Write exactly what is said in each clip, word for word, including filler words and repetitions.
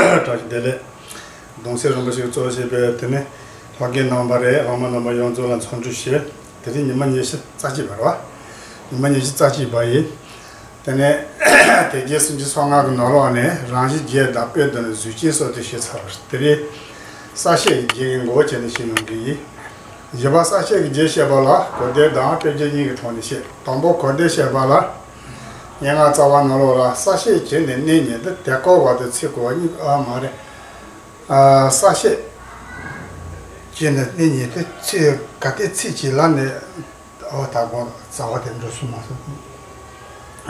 བཀྲ་ཤིས་བདེ་ལེགས། གདུང་སྲས་རིན་པོ་ཆེས་གཙོ་བྱས་པའི་དེ་ནས་ལྷ་རྒན་རྣམ་པ་རེད། བླ་མ་རྣམ་པ་ཡོངས་རྫོགས་ལ་འཚམས་འདྲི་ཞུ། དེ་རིང་ཉི་མ་ཉི་ཤུ་རྩ་གཅིག་པ་རེད་བ། ཉི་མ་ཉི་ཤུ་རྩ་གཅིག་པ་ཡིན། དེ་ནས་དེ་རྗེས་སུ་ཉི་ཤུ་རྩ་ལྔ་གི་ནང་ལོགས་ནས་རང་བཞིན་བརྒྱད་དང་དཔེ་བསྡུ་ནས་གཟུགས་ཅན་སོགས་དེ་བཤད་ཚར་བ་རེད། དེ་རིང་གསལ་བཤད་ཀྱི་རྒྱན་གྱི་མགོ་བོ་བྱས་ནས་བཤད་ཡོང་གི་ཡིན། བཞི་པ་གསལ་བཤད་ཀྱི་རྒྱན་བཤད་པ་ལ་གོ་བདེ་དང་དཔེ་རྒྱན་གཉིས་ཀྱི་ཐོག་ནས་བཤད། དང་པོ་གོ་བདེ་བཤད་པ་ལ། སྙན་ངག་རྩ་བ་ནང་ལོགས་ལ་གསལ་བཤད་བྱས་ནས་གནས་ཉིད་དུ་དེ་བཀོད་པ་དང་ཚིག་གོ་བ་གཉིས་ཀ་མ་རེད། ཨ། གསལ་བཤད་བྱས་ནས་གནས་ཉིད་དུ་ཚིག་ག་དེ་ཚིག་གཅིག་ལ་ནི། ཨོ་ད་དགོངས་རྩ་བ་དེ་འགྲོ་སོང་མ་སོང་།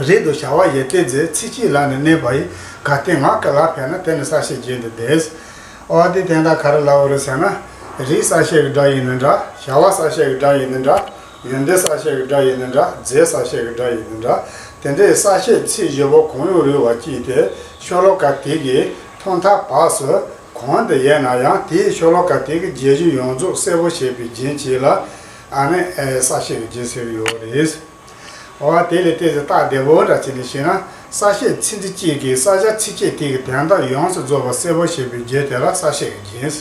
རིགས་དང་བྱ་བ་ཡོད་དེ་ཚེ་ཚིག་གཅིག་ལ་ནི་གནས་པ་ཡིན། ག་དེ་ངག་གི་ལ་ཕན་ན་དེ་ནི་གསལ་བཤད་བརྒྱན་ཏེ་བསྡད། ཨོ་དེ་དོན་དག་ག་རེ་ལབ་པ་རེད་ཟེར་ན། རིགས་གསལ་བཤད་ཀྱི་སྒྲ་ཡིན་ན་འདྲ། བྱ་བ་གསལ་བཤད་ཀྱི་སྒྲ་ཡིན་ན་འདྲ། ཡོན་ཏན་གསལ་བཤད་ཀྱི་སྒྲ་ཡིན་ན་འདྲ། རྫས་གསལ་བཤད་ཀྱི་སྒྲ་ཡིན་ན་འདྲ། དེ་འདྲའི་གསལ་བཤད་ཚིག་བཞི་པོ་གང་ཡང་རུང་བ་གཅིག་དེ་ཤོ་ལོ་ཀ་དེ་གའི་ཐོག་མཐའ་བར་གསུམ་གང་དུ་ཡོད་ན་ཡང་དེའི་ཤོ་ལོ་ཀ་དེ་གི་རྒྱན་གཞི་ཡོངས་རྫོགས་གསལ་པོ་བྱེད་པའི་རྒྱན་གཅིག་ལ་ཨ་ནི་གསལ་བཤད་ཀྱི་རྒྱན་ཟེར་གྱི་ཡོད་རེད། འོ་དེ་ལས་ཏོག་ཙམ་རྟགས་བདེ་པོ་འདྲ་བྱས་ནས་བཤད་ན། གསལ་བཤད་ཚིག་འབྲུ་གཅིག་གིས་བསལ་བྱ་ཚིགས་བཅད་དེ་གི་དོན་དག་ཡོངས་སུ་རྫོགས་པ་གསལ་པོ་བྱེད་པའི་རྒྱན་དེ་ལ་གསལ་བཤད་ཀྱི་རྒྱན།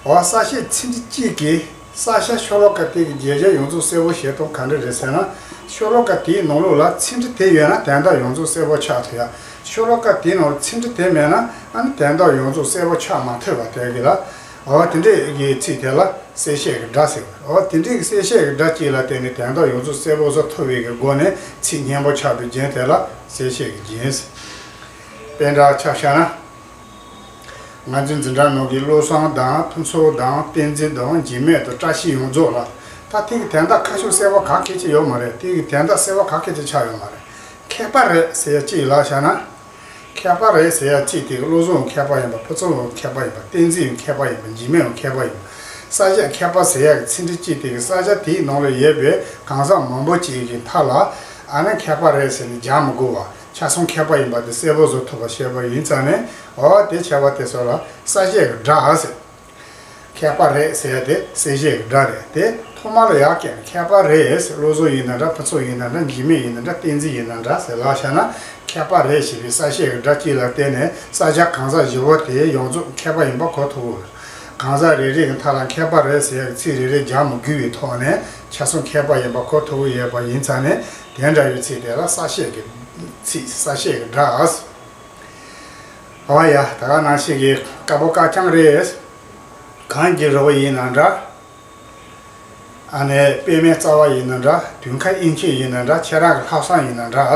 འོ་གསལ་བཤད་ཚིག་འབྲུ་གཅིག་གིས་བསལ་བྱ་ཤོ་ལོ་ཀ་དེ་གི་རྒྱན་གཞི་ཡོངས་རྫོགས་གསལ་པོ་བྱེད་སྟངས་ག་འདྲ་རེད་ཟེར་ན། ཤོ་ལོ་ཀ་དེའི་ནང་ལོགས་ལ་ཚིག་འབྲུ་དེ་ཡོད་ན་དོན་དག་ཡོངས་རྫོགས་གསལ་པོ་ཆགས་ཐུབ་ཡ། ཤོ་ལོ་ཀ་དེའི་ནང་ཚིག་འབྲུ་དེ་མེད་ན་ཨ་ནི་དོན་དག་ཡོངས་རྫོགས་གསལ་པོ་ཆགས་མ་ཐུབ་པ་དེ་གི་ལ། འོ་དེ་འདྲའི་གི་ཚིག་དེ་ལ་གསལ་བཤད་ཀྱི་སྒྲ་ཟེར་བ། འོ་དེ་འདྲའི་གི་གསལ་བཤད་ཀྱི་སྒྲ་གཅིག་ལ་བརྟེན་ནས་དོན་དག་ཡོངས་རྫོགས་གསལ་པོ་བཟོ་ཐུབ་པའི་གི་སྒོ་ནས་ཚིག་སྙན་པོ་ཆགས་པའི་རྒྱན་དེ་ལ་གསལ་བཤད་ཀྱི་རྒྱན་ཟེར། དཔེ་འདྲ་ཆ་བཞག་ན། ང་ཚོའི་འཛིན་གྲྭ་ནང་གི་བློ་བཟང་དང་ཕུན་ཚོགས་དང་བསྟན་འཛིན་དང་འཇིགས་མེད་དང་བཀྲ་ཤིས་ཡོངས་རྫོགས་ལ། ད་དེ་གི་དོན་དག་ཁ་ཤོ་གསལ་པོ་ག་གེ་ཅིག་ཡོད་མ་རེད། དེ་གི་དོན་དག་གསལ་པོ་ག་གེ་ཅིག་ཆགས་ཡོད་མ་རེད། མཁས་པ་རེད་ཟེར་ཡ་གཅིག་ལ་བཞག་ན། མཁས་པ་རེད་ཟེར་ཡ་གཅིག་དེ་གི་བློ་བཟང་མཁས་པ་ཡིན་པ། ཕུན་ཚོགས་མཁས་པ་ཡིན་པ། བསྟན་འཛིན་མཁས་པ་ཡིན་པ། འཇིགས་མེད་མཁས་པ་ཡིན་པ། གསལ་བྱེད་མཁས་པ་ཟེར་ཡ་གི་ཚིག་འབྲུ་གཅིག་དེ་གི་གསལ་བྱེད་དེའི་ནང་ལ་ཡོད་པའི་གང་ཟག་མང་པོ་གཅིག་གི་མཐའ་ལ་ཨ་ནི་མཁས་པ་རེད་ཟེར་ནས་སྦྱར་མི་དགོས་པ། ཆ་ཚང་མཁས་པ་ཡིན་པ་དེ་གསལ་པོ་བཟོ་ཐུབ་པ་བྱས་པ་ཡིན་ཙང་ནས། འོ་དེ་བྱས་པ་དེ་ཚོ་ལ་གསལ་བཤད་ཀྱི་སྒྲ་ཟེར། མཁས་པ་རེད་ཟེར་ཡ་དེ་གསལ་བཤད་ཀྱི་སྒྲ་རེད། དེ་ཐོག་མ་ལ་ཡར་བཀལ་ནས་མཁས་པ་རེད་ཟེར། བློ་བཟང་ཡིན་ན་འདྲ། ཕུན་ཚོགས་ཡིན་ན་འདྲ། འཇིགས་མེད་ཡིན་ན་འདྲ། བསྟན་འཛིན་ཡིན་ན་འདྲ་ཟེར་ལབ་བཞག་ན། མཁས་པ་རེད་ཞེས་པའི་གསལ་བཤད་ཀྱི་སྒྲ་གཅིག་ལ་བརྟེན་ནས་གསལ་བྱ་གང་ཟག་བཞི་པོ་དེ་ཡོངས་རྫོགས་མཁས་པ་ཡིན་པ་གོ་ཐུབ་ཀྱི་ཡོད། གང་ཟག་རེ་རེ་གི་མཐའ་ལ་མཁས་པ་རེད་ཟེར་ཡ་གི་ཚིག་རེ་རེ་སྦྱར་མི་དགོས་པའི་ཐོག་ནས་ཆ་ཚང་མཁས་པ་ཡིན་པ་གོ་ཐུབ་ཀྱི་ཡོད་པ་ཡིན་ཙང་ནས། དེ་འདྲ་བའི་ཚིག་དེ་ལ་གསལ་བཤད་ཀྱི་ཚིག་གསལ་བཤད་ཀྱི་སྒྲ། ཨོ་ཡ། ད་ག་ནང་བཞིན་གྱི་དཀར་པོ་དཀར་རྐྱང་རེད། གངས་ཀྱི་རི་བོ་ཡིན་ན་འདྲ། ཨ་ནི་པདྨའི་རྩ་བ་ཡིན་ན་འདྲ། དུང་དཀར་དབྱིངས་ཅན་ཡིན་ན་འདྲ། ཁྱེད་རང་གི་ལྷག་བསམ་ཡིན་ན་འདྲ།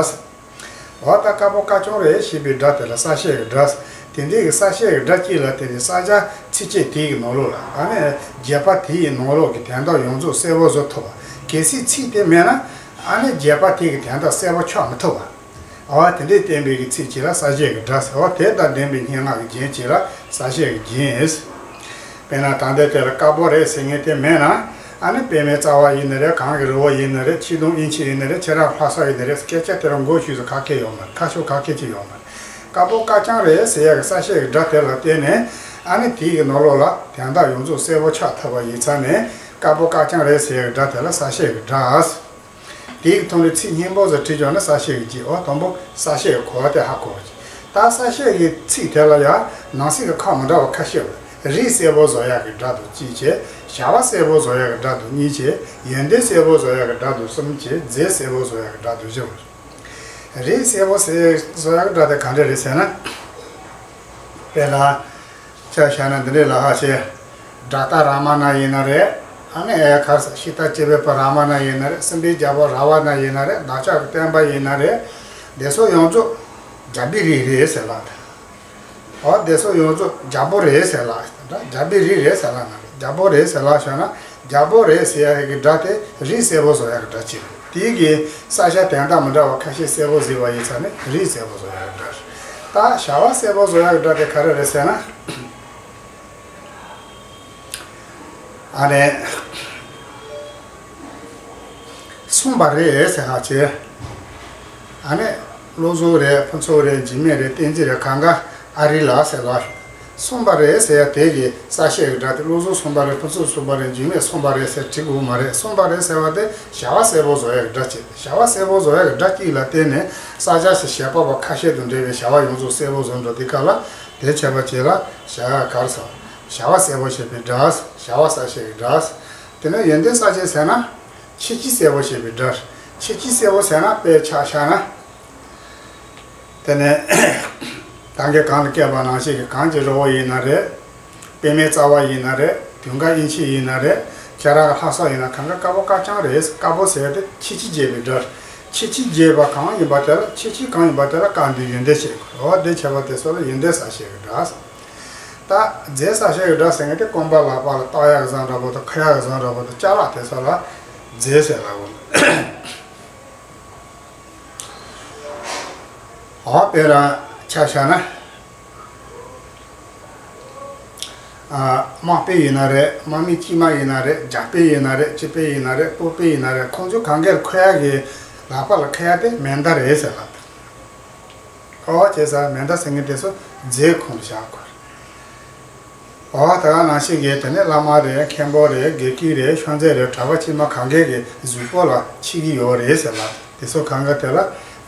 འོ་ད་དཀར་པོ་དཀར་རྐྱང་རེད་ཞེས་པའི་སྒྲ་དེ་ལ་གསལ་བཤད་ཀྱི་སྒྲ། དེ་འདྲའི་གི་གསལ་བཤད་ཀྱི་སྒྲ་གཅིག་ལ་བརྟེན་ནས་གསལ་བྱ་ཚིགས་བཅད་དེ་གི་ནང་ལོགས་ལ། ཨ་ནི་བརྒྱད་པ་དེ་ཡི་ནང་ལོགས་ཀྱི་དོན་དག་ཡོངས་རྫོགས་གསལ་པོ་བཟོ་ཐུབ་པ། གལ་སྲིད་ཚིག་དེ་མེད་ན་ཨ་ནི་བརྒྱད་པ་དེ་གི་དོན་དག་གསལ་པོ་ཆགས་མི་ཐུབ་པ། འོ་དེ་འདྲའི་བསྟན་པའི་གི་ཚིག་གཅིག་ལ་གསལ་བཤད་ཀྱི་སྒྲ་ཟེར། འོ་དེ་དང་ལྡན་པའི་སྙན་ངག་གི་རྒྱན་གཅིག་ལ་གསལ་བཤད་ཀྱི་རྒྱན། དཔེར་ན་ད་ལྟའི་དེ་ལ་དཀར་པོ་རེད་ཟེར་མཁན་དེ་མེད་ན། ཨ་ནི་པདྨའི་རྩ་བ་ཡིན་ན་རེད། གངས་ཀྱི་རི་བོ་ཡིན་ན་རེད། ཆེ་དུང་དབྱིངས་ཅན་ཡིན་ན་རེད། ཁྱེད་རང་ལྷག་བསམ་ཡིན་ན་རེད། སྐད་ཆ་དེ་རང་མགོ་ཞུས་སུ་ག་གེ་ཡོད་མ་རེད། ཁ་ཕྱོགས་ག་གེ་ཅིག་ཡོད་མ་རེད། དཀར་པོ་དཀར་རྐྱང་རེད་ཟེར་ཡ་གི་གསལ་བཤད་ཀྱི་སྒྲ་དེ་ལ་བརྟེན་ནས། ཨ་ནི་དེའི་གི་ནང་ལོགས་ལ་དོན་དག་ཡོངས་རྫོགས་གསལ་པོ་ཆགས་ཐུབ་པ་ཡིན་ཙང་ནས། དཀར་པོ་དཀར་རྐྱང་རེད་ཟེར་ཡ་གི་སྒྲ་དེ་ལ་གསལ་བཤད་ཀྱི་སྒྲ། དེའི་ཐོག་ནས་ཚིག་སྙན་པོ་ཟིག་བྲིས་བྱུང་ན་གསལ་བཤད་ཀྱི་རྒྱན། འོ་དང་པོ་གསལ་བཤད་ཀྱི་གོ་བ་དེ་ཧ་གོ་བ་བྱེད། ད་གསལ་བཤད་ཀྱི་ཚིག་དེ་ལ་ཡང་ནང་གསེས་ཀྱི་ཁག་མི་འདྲ་བ་ཁ་ཤས་ཡོད། རིགས་གསལ་པོ་བཟོ་ཡག་གི་སྒྲ་དང་གཅིག་བྱས། བྱ་བ་གསལ་པོ་བཟོ་ཡག་གི་སྒྲ་དང་གཉིས་བྱས། ཡོན་ཏན་གསལ་པོ་བཟོ་ཡག་གི་སྒྲ་དང་གསུམ་བྱས། རྫས་གསལ་པོ་བཟོ་ཡག་གི་སྒྲ་དང་བཞི་བ། རིགས་གསལ་པོ་བཟོ་ཡག་གི་སྒྲ་དེ་ག་འདྲ་རེད་ཟེར་ན། དཔེར་ན། ཆ་བཞག་ན་འདི་འདྲའི་ལ་ཧ་ཆེ། བཛྲ་ཏ་ར་མ་ན་ཡིན་ན་རེད། ཨ་ནི་ཨེ་གར་ས་ཤི་ཏ་ཅི་བེ་པ་ར་མ་ན་ཡིན་ན་རེད། སྲིན་པོའི་རྒྱལ་པོ་ར་བ་ན་ཡིན་ན་རེད། བདག་ཅག་གི་བསྟན་པ་ཡིན་ན་རེད། དེ་ཚོ་ཡོངས་རྫོགས་རྒྱལ་པོའི་རིགས་རེད་ཟེར་ལ། འོ་དེ་ཚོ་ཡོངས་རྫོགས་རྒྱལ་པོ་རེད་ཟེར་ལ། རྒྱལ་པོའི་རིགས་རེད་ཟེར་ལ་ན་རེད། རྒྱལ་པོ་རེད་ཟེར་ལ་བྱས་ན། རྒྱལ་པོ་རེད་ཟེར་ཡ་གི་སྒྲ་དེ་རིགས་གསལ་པོ་བཟོ་ཡ་གི་སྒྲ་ཅིག་རེད། དེའི་གི་གསལ་བྱ་དོན་དག་མི་འདྲ་བ་ཁ་ཤས་གསལ་པོ་བཟོས་པ་ཡིན་ཙང་ནི་རིགས་གསལ་པོ་བཟོ་ཡ་གི་སྒྲ་རེད། ད་བྱ་བ་གསལ་པོ་བཟོ་ཡ་གི་སྒྲ་དེ་ག་རེ་རེད་ཟེར་ན། ཨ་ནི། གསུངས་པ་རེད་ཟེར་ཧ་ཅེ། ཨ་ནི། བློ་བཟང་རེད། ཕུན་ཚོགས་རེད། འཇིགས་མེད་རེད། བསྟན་འཛིན་རེད། གང་ག་ཨ་རི་ལ་ཟེར་ལ། གསུངས་པ་རེད་ཟེར་ཡ་དེ་གི་གསལ་བཤད་ཀྱི་སྒྲ་དེ། བློ་བཟང་གསུངས་པ་རེད། ཕུན་ཚོགས་གསུངས་པ་རེད། འཇིགས་མེད་གསུངས་པ་རེད་ཟེར་བྲི་དགོས་མ་རེད། གསུངས་པ་རེད་ཟེར་བ་དེ་བྱ་བ་གསལ་པོ་བཟོ་ཡ་གི་སྒྲ་གཅིག་བྱ་བ་གསལ་པོ་བཟོ་ཡ་གི་སྒྲ་གཅིག་ལ་བརྟེན་ནས་གསལ་བྱ་ཞེས་བྱེད་པ་པོ་ཁ་ཤས་དང་འབྲེལ་བའི་བྱ་བ་ཡོངས་རྫོགས་གསལ་པོ་བཟོ་འགྲོ་དེ་ག་ལ། དེ་བྱས་པ་བྱས་ལ་བྱ་བ་ག་རེ་ཟེར། བྱ་བ་གསལ་པོ་བྱེད་པའི་སྒྲ། བྱ་བ་གསལ་བྱེད་ཀྱི་སྒྲ། དེ་ནས་ཡོན་ཏན་གསལ་བྱེད་ཟེར་ན་ཁྱད་ཆོས་གསལ་པོ་བྱེད་པའི་སྒྲ། ཁྱད་ཆོས་གསལ་པོ་ཟེར་ན་དཔེ་ཆ་བཞག་ན། དེ་ནས་ད་གིན་གོང་ལ་བཀོད་པ་ནང་བཞིན་གྱི་གང་གི་རི་བོ་ཡིན་ན་རེད། པད་མའི་རྩ་བ་ཡིན་ན་རེད། དུང་དཀར་གཡུ་བྱུར་ཡིན་ན་རེད། ཁྱེད་རང་གི་ལྷ་ས་ཡིན་ན་གང་ག་དཀར་པོ་དཀར་རྐྱང་རེད། དཀར་པོ་ཟེར་དེ་ཁྱད་ཆོས་འབྱེད་པའི་སྒྲ། ཁྱད་ཆོས་འབྱེད་པ་གང་ཡིན་པ་དེ་ལ། ཁྱད་ཆོས་གང་ཡིན་པ་དེ་ལ་སྐབས་འདིའི་ཡོན་ཏན་བཤད་དགོས། འོ་དེ་བྱས་པ་དེ་ཚོ་ལ་ཡོན་ཏན་གསལ་བྱེད་ཀྱི་སྒྲ་ཟེར། ད་རྫས་གསལ་བྱེད་ཀྱི་སྒྲ་ཟེར་མཁན་དེ་རྐང་པ་ལག་པ་ལ་བཏགས་ཡག་གི་བཟོ་འདྲ་པོ་དང་འཁུར་ཡག་གི་བཟོ་འདྲ་པོ་དང་ཅ་ལག་དེ་ཚོ་ལ་རྫས་ཟེར་ལབ་དགོས། འོ་དཔེར་ན་ཆ་བཞག་ན། ཨ། དམག་དཔོན་ཡིན་ན་རེད། དམག་མི་དཀྱུས་མ་ཡིན་ན་རེད། རྒྱལ་པོ་ཡིན་ན་རེད། སྤྱི་དཔོན་ཡིན་ན་རེད། སྤོབས་པོ་ཡིན་ན་རེད། ཁོང་ཚོ་གང་གར་འཁུར་ཡག་གི་ལག་པ་ལ་འཁུར་ཡག་དེ་མེ་མདའ་རེད་ཟེར་ལབ། འོ་བྱས་ཙང་མེ་མདའ་ཟེར་མཁན་དེ་ཚོ་རྫས་ཁོངས་ལ་བཞག་དགོས། འོ་ད་ག་ནང་བཞིན་གྱི་དེ་ནས་བླ་མ་རེད། མཁན་པོ་རེད། དགེ་བསྐོས་རེད། ཤོང་ཚད་རེད། གྲྭ་པ་དཀྱུས་མ་གང་གའི་གི་གཟུགས་པོ་ལ་འཁྱེར་གྱི་ཡོད་རེད་ཟེར་ལ། དེ་ཚོ་གང་ག་དེ་ལ་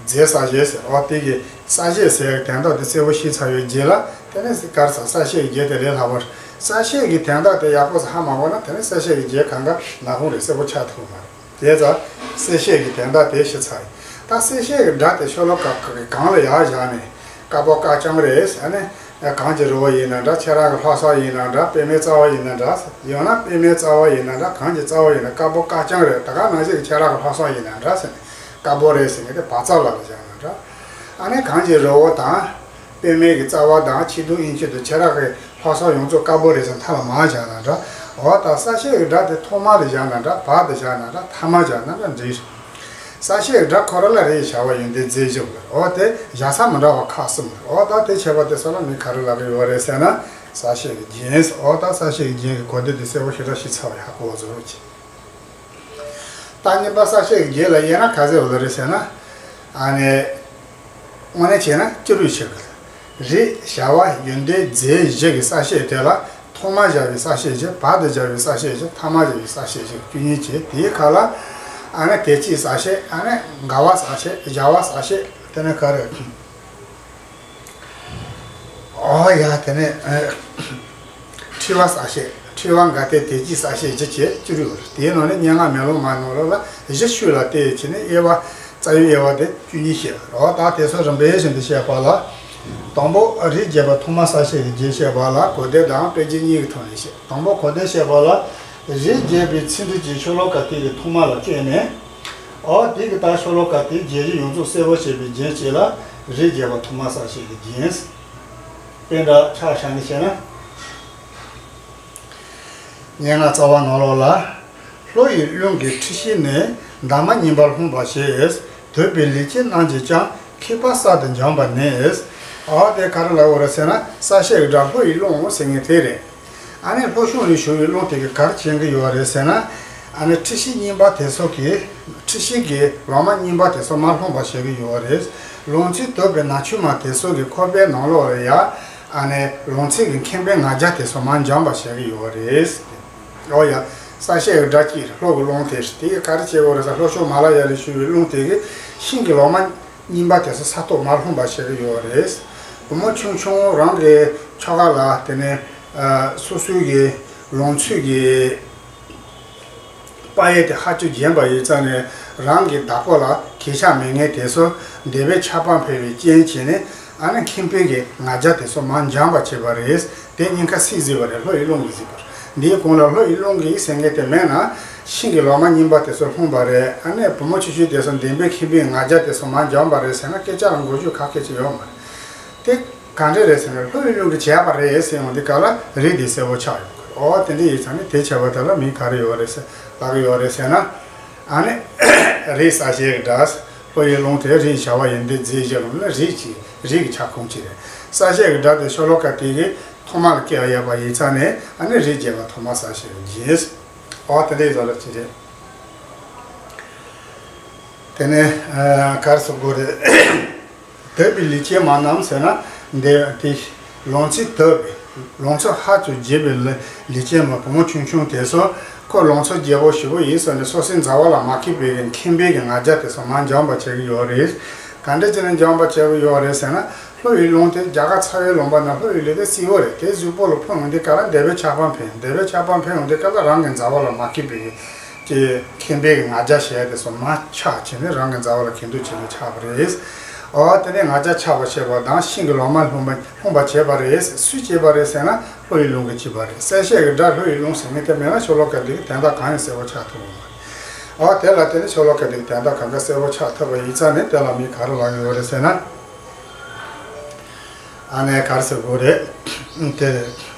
རྫས་གསལ་བྱེད་ཟེར། འོ་དེ་གི་གསལ་བྱེད་ཟེར་ཡག་དོན་དག་དེ་གསལ་པོ་ཤེས་ཚར་བའི་རྗེས་ལ་དེ་ནས་ག་རེ་ཟེར། གསལ་བྱེད་ཀྱི་རྫས་དེ་ལས་ལྷག་པར་གསལ་བྱེད་ཀྱི་དོན་དག་དེ་ཡག་པོ་ཟེར་ཧ་མ་གོ་ན་དེ་ནས་གསལ་བྱེད་ཀྱི་རྫས་གང་ག་ནག་ཁུང་རེད། གསལ་པོ་ཆགས་ཐུབ་མ་རེད། དེ་ཙང་གསལ་བྱེད་ཀྱི་དོན་དག་དེ་ཤེས་ཚར་ཡིན། ད་གསལ་བྱེད་ཀྱི་སྒྲ་དེ་ཤོ་ལོ་ཀ་གི་སྒང་ལ་ཡར་བཞག་ནས་དཀར་པོ་དཀར་རྐྱང་རེད། ཨ་ནི་གངས་ཀྱི་རི་བོ་ཡིན་ན་འདྲ། ཁྱེད་རང་གི་ལྷ་ས་ཡིན་ན་འདྲ། པད་མའི་རྩ་བ་ཡིན་ན་འདྲ། ཡང་ན་པད་མའི་རྩ་བ་ཡིན་ན་འདྲ། གངས་ཀྱི་རྩ་བ་ཡིན་ན་དཀར་པོ་དཀར་རྐྱང་རེད། ད་ག་ནང་བཞིན་གྱི་ཁྱེད་རང་གི་ལྷ་ས་ཡིན་ན་འདྲ་ཟེར་ནས་དཀར་པོ་རེད་ཟེར་ནས་དེ་བ་ཙ་ལ་ལ་བཞག་ན་འདྲ། ཨ་ནི་གངས་ཀྱི་རི་བོ་དང་། པད་མའི་གི་རྩ་བ་དང་། ཆེ་མཐོང་དབྱིན་ཇི་དང་། ཁྱེད་རང་གི་ལྷ་ས་ཡོངས་རྫོགས་དཀར་པོ་རེད་ཟེར་མཐའ་ལ་མར་བཞག་ན་འདྲ། འོ་ད་གསལ་བྱེད་ཀྱི་སྒྲ་དེ་ཐོག་མ་ལ་བཞག་ན་འདྲ། བར་དུ་བཞག་ན་འདྲ། ཐ་མར་བཞག་ན་འདྲ་འགྲིག། གསལ་བྱེད་ཀྱི་སྒྲ་ཁོ་རང་ལ་རེ་བྱ་བ་ཡོན་ཏན་རྫས་བཞི་དགོས། འོ་དེ་བཞག་ས་མི་འདྲ་བ་ཁག་གསུམ་རེད། འོ་ད་དེ་བྱས་པ་དེ་ཚོ་ལ་མི་ག་རེ་ལབ་ཀྱི་ཡོད་རེད་ཟེར་ན་གསལ་བྱེད་ཀྱི་རྒྱན། འོ་ད་གསལ་བྱེད་ཀྱི་རྒྱན་གྱི་གོ་དོན་དེ་གསལ་པོ་ཞེ་དྲག་ཤེས་ཚར་བ་ཡག་པོ་བཟོ་རོགས་གྱིས། ད་གཉིས་པ་གསལ་བྱེད་ཀྱི་རྒྱན་ལ་དབྱེ་ན་ག་ཚོད་ཡོད་རེད་ཟེར་ན། ཨ་ནི། དངོས་གནས་བྱས་ན་བཅུ་དྲུག་ཆགས་ཀྱི་རེད། རེ་བྱ་བ་ཡོན་ཏན་རྫས་བཞི་གི་གསལ་བྱེད་དེ་ལ་ཐོག་མར་བཞག་པའི་གསལ་བྱེད་བཞི། བར་དུ་བཞག་པའི་གསལ་བྱེད་བཞི། ཐ་མར་བཞག་པའི་གསལ་བྱེད་བཞི། བཅུ་གཉིས་བྱས། དེའི་ཁ་ལ་ཨ་ནི་དེ་ཅིག་གསལ་བྱེད། ཨ་ནི་འགལ་བ་གསལ་བྱེད། སྦྱར་བ་གསལ་བྱེད། དེ་ནི་ག་རེ། ཨོ་ཡ། དེ་ནས་ཨ། འཁྲུལ་བ་གསལ་བྱེད། འཁྲུལ་བ་འགལ་སྟེ་དེ་ཅིག་གསལ་བྱེད་བཞི་བྱས་བཅུ་དྲུག་ཡོད་རེད། དེའི་ནང་ནས་སྙན་ངག་མེ་ལོང་མ་ནང་ལོགས་ལ་གཞི་ཆོས་ལ་བརྟེན་བྱས་ནས་དབྱེ་བ། རྩ་བའི་དབྱེ་བ་དེ་བཅུ་གཉིས་བཤད་པ་རེད། ད་དེ་ཚོ་རིམ་པ་བཞིན་དུ་བཤད་པ་ལ། དང་པོ་རེ་བྱེད་པ་ཐོག་མ་གསལ་བྱེད་ཀྱི་རྒྱན་བཤད་པ་ལ་གོ་དོན་དང་དཔེ་རྒྱན་གཉིས་ཀྱི་ཐོག་ནས་བཤད། དང་པོ་གོ་དོན་བཤད་པ་ལ། རེ་བྱེད་པའི་ཚིག་འབྲུ་གཅིག་ཤོ་ལོ་ཀ་དེ་གི་ཐོག་མ་ལ་བཀོད་ནས། ཨོ་དེ་གི་ད་ཤོ་ལོ་ཀ་དེ་རྒྱན་གཞི་ཡོངས་རྫོགས་གསལ་པོ་བྱེད་པའི་རྒྱན་བྱས་ལ་རེ་བྱེད་པ་ཐོག་མ་གསལ་བྱེད་ཀྱི་རྒྱན། དཔེ་འདྲ་ཆ་བཞག་ནས་བཤད་ན། སྙན་ངག་རྩ་བ་ནང་ལོགས་ལ། ལྷོ་ཡི་རླུང་གིས་འཁྲུལ་ཤེས་ནི། འདབ་མ་རྙིང་པ་སློང་བར་བྱེད། དོད་པའི་ལུས་ཅན་རྣམས་ཀྱིས་ཀྱང་། མཁས་པ་གསར་དུ་འབྱམས་པ་ནི། ཨོ་དེ་ག་རེ་ལབ་ཡོད་རེད་ཟེར་ན་གསལ་བྱེད་ཀྱི་སྒྲ་ལྷོ་ཡི་རླུང་ཟེར་མཁན་དེ་རེད། ཨ་ནི་ལྷོ་ཕྱོགས་ནས་བྱུང་བའི་རླུང་དེ་གིས་ག་རེ་བྱེད་ཀྱི་ཡོད་རེད་ཟེར་ན། ཨ་ནི་འཁྲུལ་ཤེས་རྙིང་པ་དེ་ཚོ་གིས། འཁྲུལ་ཤེས་ཀྱི་ལོ་མ་རྙིང་པ་དེ་ཚོ་མར་སློང་བར་བྱེད་ཀྱི་ཡོད་རེད། ལང་ཚོའི་དོད་པའི་ནག་ཆུ་མ་དེ་ཚོ་གིས་ཁོག་པའི་ནང་ལོགས་ལ་ཡ། ཨ་ནི་ལང་ཚོའི་གི་ཁེངས་པའི་ང་རྒྱལ་དེ་ཚོ་མར་འབྱམས་པར་བྱེད་ཀྱི་ཡོད་རེད། ཨོ་ཡ། གསལ་བྱེད་ཀྱི་སྒྲ་གཅིག་རེད། ལྷོ་གི་རླུང་དེ་རེད། དེ་གིས་ག་རེ་བྱེད་ཀྱི་ཡོད་རེད་ཟེར། ལྷོ་ཕྱོགས་མ་ལ་ཡ་ལས་བྱུང་བའི་རླུང་དེ་གིས་ཤིང་གི་ལོ་མ་རྙིང་པ་དེ་ཚོ་ས་ཐོག་མར་ལྷུང་བར་བྱེད་ཀྱི་ཡོད་རེད། བུ་མོ་ཆུང་ཆུང་རང་གི་ཁྱོ་ག་ལ་དེ་ནས་ཨ་སོ་སོའི་གི་ལང་ཚོའི་གི་དཔལ་ཡོན་དེ་ཧ་ཅང་རྒྱས་པ་ཡིན་ཙང་ནས་རང་གི་བདག་པོ་ལ་གུས་ཞབས་མེད་མཁན་དེ་ཚོ་འདོད་པའི་ཆགས་པ་འཕེལ་བའི་རྐྱེན་བྱས་ནས་ཨ་ནི་ཁེངས་པའི་གི་ང་རྒྱལ་དེ་ཚོ་མར་འབྱམས་པར་བྱེད་པ་རེད། དེ་སྙིང་ཁ་སུས་གཟིགས་པ་རེད། ལྷོ་ཡི་རླུང་གིས་གཟིགས་པ་རེད། འདིའི་གོང་ལ་ལྷོ་ཡི་རླུང་གིས་ཟེར་མཁན་དེ་མེད་ན། ཤིང་གི་ལོ་མ་རྙིང་པ་དེ་ཚོ་ལྷུང་བ་རེད། ཨ་ནི་བུ་མོ་ཆུང་ཆུང་དེ་ཚོ་འདོད་པའི་ཁེངས་པའི་ང་རྒྱལ་དེ་ཚོ་མར་འབྱམས་པ་རེད་ཟེར་ན་སྐད་ཆ་ལ་འགོག་རྒྱུ་ག་གེ་ཅིག་ཡོད་མ་རེད། དེ་ག་འདྲ་རེད་ཟེར་ན་ལྷོ་ཡི་རླུང་གིས་བྱས་པ་རེད་ཟེར་ཡོང་དུས་སྐབས་ལ་རེད་དེ་གསལ་པོ་ཆགས་ཡོང་གི་རེད། ཨོ་དེ་འདྲ་ཡིན་ཙང་ནི་དེ་བྱས་པ་དེ་ལ་མིང་ག་རེ་ཡོད་རེད་ཟེར་ལབ་ཀྱི་ཡོད་རེད་ཟེར་ན། ཨ་ནི་རེ་གསལ་བྱེད་ཀྱི་སྒྲ། ལྷོ་ཡི་རླུང་དེ་རེ་བྱ་བ་ཡོན་ཏན་རྫས་བཞི་ལ་ནི་རེ་གཅིག་རེ་གི་ཁྱབ་ཁོངས་གཅིག་རེད། གསལ་བྱེད་ཀྱི་སྒྲ་དེ་ཤོ་ལོ་ཀ་དེ་གི་ཐོག་མ་ལ་བཀོད་ཡོད་པ་ཡིན་ཙང་ནས་ཨ་ནི་རེ་བྱེད་པ་ཐོག་མ་གསལ་བྱེད་ཀྱི་རྒྱན། ཨོ་དེ་འདྲ་ཡིན་ཙང་ལ་ཅི་རེད། དེ་ནས་ཨ་ག་རེ་ཟེར་དགོས་རེད། དོད་པའི་ལུས་ཅན་མ་རྣམས་ཟེར་ན་འདི་དེ་ལང་ཚོའི་དོད་པའི་ལང་ཚོ་ཧ་ཅང་རྒྱས་པའི་ལུས་ལུས་ཅན་མ་བུ་མོ་ཆུང་ཆུང་དེ་ཚོ་ཁོ་ལང་ཚོ་རྒྱས་པོ་ཞེ་པོ་ཡིན་ཟེར་ནས་སོ་སོའི་མཛའ་བོ་ལ་མ་མཁས་པའི་ཁེངས་པའི་གི་ང་རྒྱལ་དེ་ཚོ་མར་འབྱམས་པར་བྱེད་ཀྱི་ཡོད་རེད། ག་འདྲ་བྱས་ནས་འཇོམས་པ་བྱེད་དགོས་ཡོད་རེད་ཟེར་ན། ལྷོ་ཡི་རླུང་དེ་རྒྱ་གར་ཚ་བའི་ལུང་པ་ན་ལྷོ་ཡི་ལུང་དེ་བསིལ་པོ་རེད། དེ་གཟུགས་པོ་ལ་ཕོག་ཡོང་དུས་སྐབས་ལ་འདོད་པའི་ཆགས་པ་འཕེལ། འདོད་པའི་ཆགས་པ་འཕེལ་ཡོང་དུས་སྐབས་ལ་རང་གི་མཛའ་བ་ལ་མ་སྐྱིད་པའི་ཀྱི་ཁེངས་པའི་ང་རྒྱལ་ཞེས་དེ་ཚོ་མར་ཆགས་བྱས་ནས་རང་གི་མཛའ་བ་ལ་གྱེན་ལྡོག་བྱས་ནས་ཆགས་པ་རེད། འོ་དེ་ནས་ང་རྒྱལ་ཆགས་པ་བྱས་པ་དང་ཤིང་གི་ལོ་མ་ལྷུང་བ་ལྷུང་བ་བྱས་པ་རེད། སུས་བྱས་པ་རེད་ཟེར་ན་ལྷོ་ཡི་རླུང་གིས་བྱས་པ་རེད། གསལ་བཤད་ཀྱི་སྒྲ་ལྷོ་ཡི་རླུང་ཟེར་མཁན་དེ་མེད་ན་ཤོ་ལོ་ཀ་འདི་གི་དོན་དག་གང་ཡང་གསལ་པོ་ཆགས་ཐུབ་ཀྱི་མ་རེད། འོ་དེ་ལ་བརྟེན་ནས་ཤོ་ལོ་ཀ་འདི་གི་དོན་དག་གང་ག་གསལ་པོ་ཆགས་ཐུབ་པ་ཡིན་ཙང་ནས་དེ་ལ་མི་ག་རེ་ལབ་ཀྱི་ཡོད་རེད་ཟེར་ན། ཨ་ནེ་ག་རེ་ཟེར་དགོས་རེད། དེ་རེད།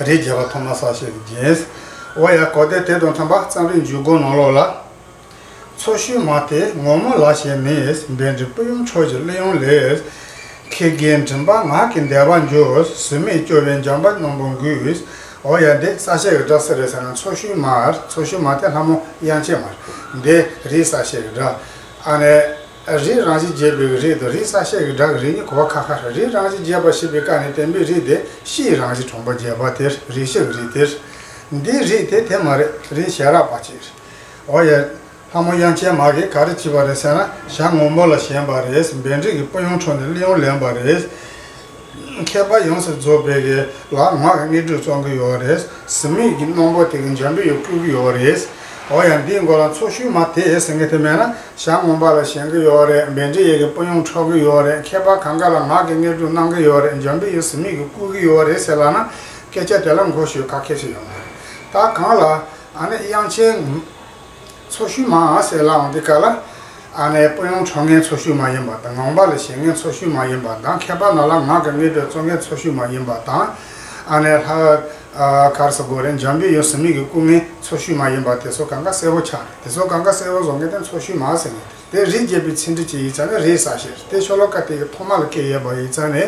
རིགས་བརྒྱད་པ་ཐོག་མ་གསལ་བཤད་ཀྱི་རྒྱན། འོ་ཡ་གོ་དེ་དེ་དང་མཐུན་པ་རྩོམ་རིག་འཇུག་སྒོ་ནང་ལོགས་ལ། མཚོ་ཤུལ་མ་དེ་ངོ་མ་ལ་ཞེས་ནས། བཻ་ཌཱུརྱ་པུ་ཡུམ་མཆོག་གི་གླུ་དབྱངས་ལས། ཁྱེད་ཀྱི་མགྲིན་པ་ངག་གི་བཟླས་པ་འཇུག་བཟོད་མེད་སྐྱོ་བའི་འཇམ་དཔལ་རྣམ་པར་འགུགས། འོ་ཡ་འདི་གསལ་བཤད་ཀྱི་སྒྲ་སུ་རེད་ཟེར་ན་མཚོ་ཤུལ་མ། མཚོ་ཤུལ་མ་དེ་ལྷ་མོ་དབྱངས་ཅན་མ། འདི་རིགས་གསལ་བཤད་ཀྱི་སྒྲ། ཨ་ནི། རིགས་རང་བཞིན་བརྗོད་པའི་རིགས་དང་རིགས་གསལ་བཤད་ཀྱི་སྒྲ་གི་རིགས་གཉིས་གོ་བ་ཁ་ཁ་རེད། རིགས་རང་བཞིན་བརྗོད་པ་ཞེས་པའི་སྐབས་ནས་བསྟན་པའི་རིགས་དེ་སྤྱིའི་རང་བཞིན་དྲངས་པ་བརྗོད་པ་དེ་རིགས་ཤེས་ཀྱི་རིགས་དེ། འདིའི་རིགས་དེ་དེ་མ་རེད། རིགས་ཞལ་རག་པ་ཅིག་རེད། འོ་ཡ། ལྷ་མོ་དབྱངས་ཅན་མ་གིས་ག་རེ་བྱས་པ་རེད་ཟེར་ན་ཞལ་ངོ་མ་ལ་བཞེངས་པ་རེད། བཻ་ཌཱུརྱ་གི་པུ་ཡུམ་མཆོག་ནས་གླུ་དབྱངས་ལེན་པ་རེད། མཁས་པ་ཡོངས་སུ་རྫོགས་པའི་གི་ལ་ངག་གི་དངོས་གྲུབ་སྩོལ་གྱི་ཡོད་རེད། བཟོད་མེད་ཀྱི་རྣམ་པ་དེ་གི་འཇམ་པའི་ཡུལ་བཀོད་ཀྱི་ཡོད་རེད། འོ་ཡ་འདིའི་མགོ་ལ་མཚོ་ཤུལ་མ་དེ་ཟེར་མཁན་དེ་མེད་ན་ཞལ་ངོ་མ་ལ་བཞེངས་ཀྱི་ཡོད་རེད། བཻ་ཌཱུརྱ་གི་པུ་ཡུམ་འཕྲོག་གི་ཡོད་རེད། མཁས་པ་གང་ག་ལ་ངག་གི་དངོས་གྲུབ་གནང་གི་ཡོད་རེད། འཇམ་པའི་ཡུལ་བཟོད་མེད་ཀྱི་བཀོད་ཀྱི་ཡོད་རེད་ཟེར་ལབ་ན་སྐད་ཆ་དེ་ལ་མགོ་གཞུག་ག་གེ་ཞིག་ཡོང་གི་རེད། ད་གང་ལ་ཨ་ནི་དབྱངས་ཅན། མཚོ་ཤུལ་མ་ཟེར་ལབ་ཡོང་དུས་སྐབས་ལ། ཨ་ནི་པུ་ཡུམ་འཕྲོག་མཁན་མཚོ་ཤུལ་མ་ཡིན་པ་དང་ངང་པ་ལ་བཞེངས་མཁན་མཚོ་ཤུལ་མ་ཡིན་པ་དང་མཁས་པ་རྣམས་ལ་ངག་གི་དངོས་གྲུབ་སྩོལ་མཁན་མཚོ་ཤུལ་མ་ཡིན་པ་དང་། ཨ་ནི་ལྷ། ཨ་ག་རེ་ཟེར་དགོས་རེད། འཇམ་པའི་ཡུལ་བཟོད་མེད་ཀྱི་བཀོད་མཁན་མཚོ་ཤུལ་མ་ཡིན་པ་དེ་ཚོ་གང་ག་གསལ་པོ་ཆགས་རེད། དེ་ཚོ་གང་ག་གསལ་པོ་བཟོ་མཁན་དེ་མཚོ་ཤུལ་མ་ཟེར་མཁན་དེ་རེད། རིགས་བརྒྱད་པའི་ཚིག་འབྲུ་ཅིག་ཡིན་ཙང་ནི་རིགས་གསལ་བཤད་རེད། དེ་ཤོ་ལོ་ཀ་དེ་གི་ཐོག་མ་ལ་བཀོད་ཡོད་པ་ཡིན་ཙང་ནི་